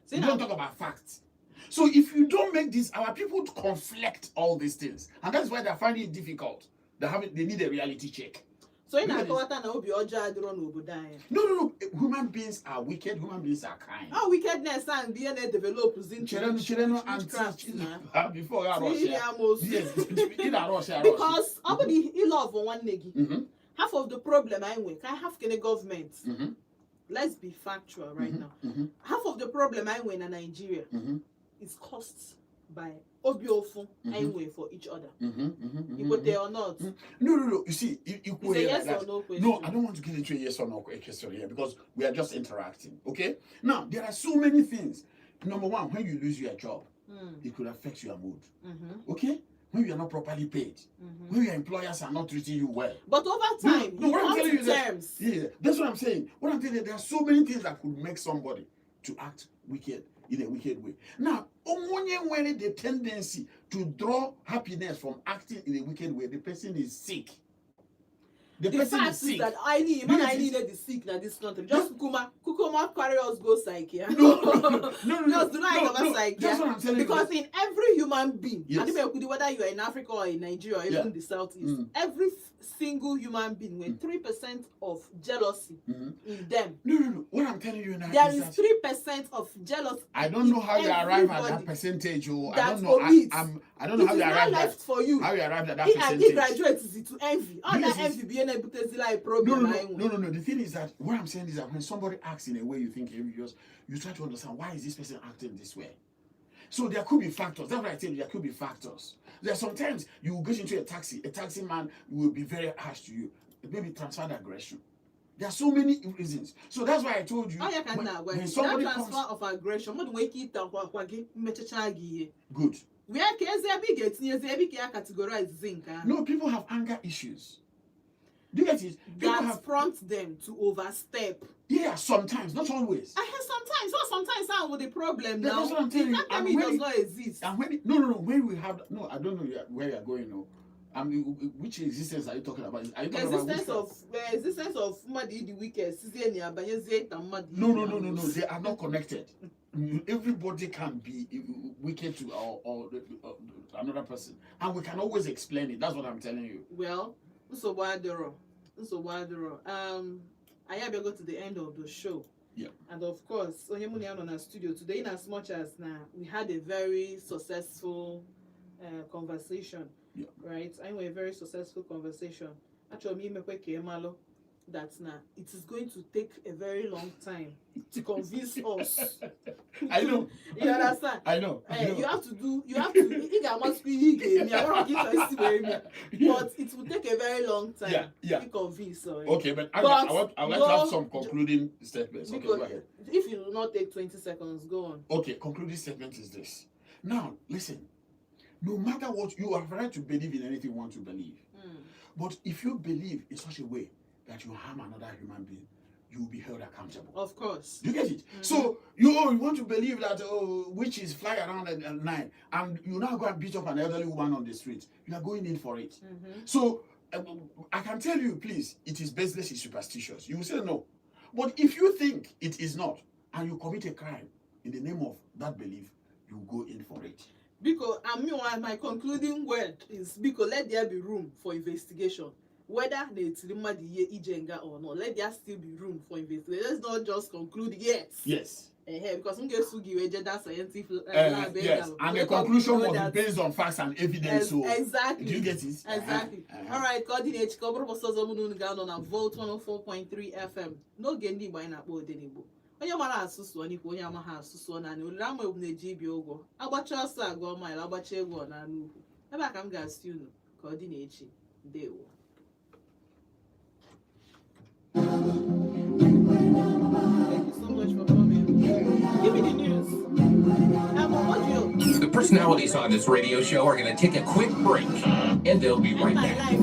S1: See
S2: You
S1: now-
S2: don't talk about facts. So if you don't make this, our people conflict all these things, and that's why they're finding it difficult. They need a reality check.
S1: So ị na-akọwata na obi ọjọọ adịrọ n'obodo anyị?
S2: No. Human beings are wicked. Human beings are kind.
S1: Ọ wickedness and bụ ihe na-edevelop zi
S2: Chere chere,
S1: witchcraft na
S2: before I rush
S1: Iri
S2: ya.
S1: amoosu.
S2: Yes, ị na-rush ya rush.
S1: Because ọ bụ na ịlove nwanne gị, half of the problem anyị nwe ka half kene gọọmenti. Let's be factual right now. Half of the problem anyị nwe na Nigeria is caused by obi ofu anyị nwe for each other. Ikwete or not?
S2: No. You see, you
S1: It's a
S2: like
S1: yes
S2: that.
S1: or no question.
S2: No, I don't want to get into a yes or no question here because we are just interacting. Okay? Now, there are so many things. Number one, when you lose your job, it could affect your mood. Okay? When you are not properly paid, when your employers are not treating you well.
S1: But over time,
S2: No,
S1: you
S2: what I'm
S1: come
S2: telling
S1: to
S2: you is that,
S1: terms.
S2: Yeah, that's what I'm saying. What I'm telling you, there are so many things that could make somebody to act wicked in a wicked way. Now, onye nwere the tendency to draw happiness from acting in a wicked way, the person is sick. The
S1: The
S2: person
S1: fact
S2: is
S1: is
S2: sick.
S1: that I need
S2: Do
S1: man,
S2: you
S1: I
S2: get it?
S1: needed the sick na this country. Just kukuma carry us go psych, yeah.
S2: No, no, no, no, no,
S1: Just do not
S2: no,
S1: cover
S2: no.
S1: psych,
S2: That's
S1: yeah.
S2: what I'm telling you.
S1: Because in every human being,
S2: Yes.
S1: and even whether you are in Africa or in Nigeria or even
S2: Yeah.
S1: the Southeast, every single human being with 3% of jealousy in them.
S2: No, no, no. What I'm telling you now
S1: There
S2: is
S1: is
S2: that
S1: 3% of jealousy.
S2: I don't know
S1: in
S2: how you arrive at that
S1: everybody
S2: percentage. Oh, I
S1: that
S2: don't know.
S1: commits.
S2: I don't know
S1: It
S2: how
S1: is
S2: you
S1: not
S2: arrived
S1: left
S2: at
S1: for you.
S2: how you arrived at that
S1: He and he
S2: percentage.
S1: graduates is to envy. All
S2: Yes,
S1: that
S2: yes.
S1: envy being able to like
S2: No,
S1: problem.
S2: no, no, no, no, no. The thing is that what I'm saying is that when somebody acts in a way you think you try to understand why is this person acting this way. So there could be factors. That's why I tell you there could be factors. There are sometimes you will get into a taxi man will be very harsh to you. Maybe transferred aggression. There are so many reasons. So that's why I told you
S1: Oh, yeah, can
S2: when,
S1: now.
S2: when
S1: That
S2: somebody
S1: transfer
S2: comes
S1: of aggression, mmadụ nwere ike ịta akwa gị mmechacha gị ihe.
S2: good.
S1: Wee ka ezi ebe ị ga-etinyezi ebe ị ka ya categorize nke ahụ.
S2: No, people have anger issues. Do you get it? People
S1: That
S2: have
S1: prompt them to overstep.
S2: Yeah, sometimes, not always.
S1: I have sometimes, not sometimes now with the problem now.
S2: That's what I'm telling
S1: You
S2: you.
S1: can't tell
S2: And
S1: me it
S2: when
S1: does
S2: it-
S1: not exist.
S2: And when it, no, no, no, when we have no, I don't know where you are going. No, I mean, which existence are you talking about? Are you
S1: The
S2: talking about
S1: existence
S2: witchcraft?
S1: of the existence of mmadụ ịdị wicked sizie na ya banyezie ịta mmadụ
S2: No,
S1: ibe
S2: no,
S1: ya
S2: no, no, no.
S1: n'osi.
S2: They are not connected. Everybody can be wicked to or another person, and we can always explain it. That's what I'm telling you.
S1: Well, nsogbu adịrọ. Nsogbu adịrọ. Anyị abịago to the end of the show. And of course, onye mụ na ya nọ na studio today, in as much as na we had a very successful conversation, right? Anyị nwere a very successful conversation. Achọrọ m imekwe ka ị malụ that na it is going to take a very long time to convince us.
S2: I know.
S1: You understand?
S2: I know. I
S1: Eh,
S2: know.
S1: you have to do you have to ị ga-amasịkwa ihe ị ga-eme ya bụrụ ka ị chọrọ isi wee mee, but it will take a very long time to convince us.
S2: Okay, but I want to have some concluding statements. Okay,
S1: Because
S2: go ahead.
S1: if you do not take 20 seconds, go on.
S2: Okay, concluding statement is this. Now, listen. No matter what, you have right to believe in anything you want to believe. But if you believe in such a way that you harm another human being, you will be held accountable.
S1: Of course.
S2: You get it? So you want to believe that witches fly around at night, and you now go and beat up an elderly woman on the street. You are going in for it. So I can tell you, please, it is baseless, it's superstitious. You will say no. But if you think it is not, and you commit a crime in the name of that belief, you go in for it.
S1: Because and me, my concluding word is, because let there be room for investigation. Whether na etiri mmadụ ihe ije nga or not, let there still be room for investigation. Let's not just conclude yet.
S2: Yes.
S1: Ehe, because m ga-eso gị wee jee that scientific lab
S2: Yes,
S1: ebe
S2: and
S1: ga-
S2: the conclusion
S1: know
S2: must
S1: that-
S2: be based on facts and evidence. So,
S1: Exactly.
S2: do you get it?
S1: Exactly.
S2: Uh-huh.
S1: All right, ka ọ dị n'echi ka ọ bụrụ ụbọchị ọzọ mụ na unu ga-anọ na Volt 104.3 FM n'oge ndị Igbo anyị na-akpọ Odenigbo. Onye mara asụ sụọ n'ikwu, onye amaghị asụ sụọ naanị olile ama ebu na-eji ibi ụgwọ agbacha ọsọ agụọ maịlụ agbacha egwu ọ na n'ukwu ebe a ka m ga-asị unu ka ọ dị n'echi. Ndewo. Thank you so much for coming. Give me the news. I'm on audio.
S20: The personalities on this radio show are going to take a quick break, and they'll be right
S1: My
S20: back.
S1: life.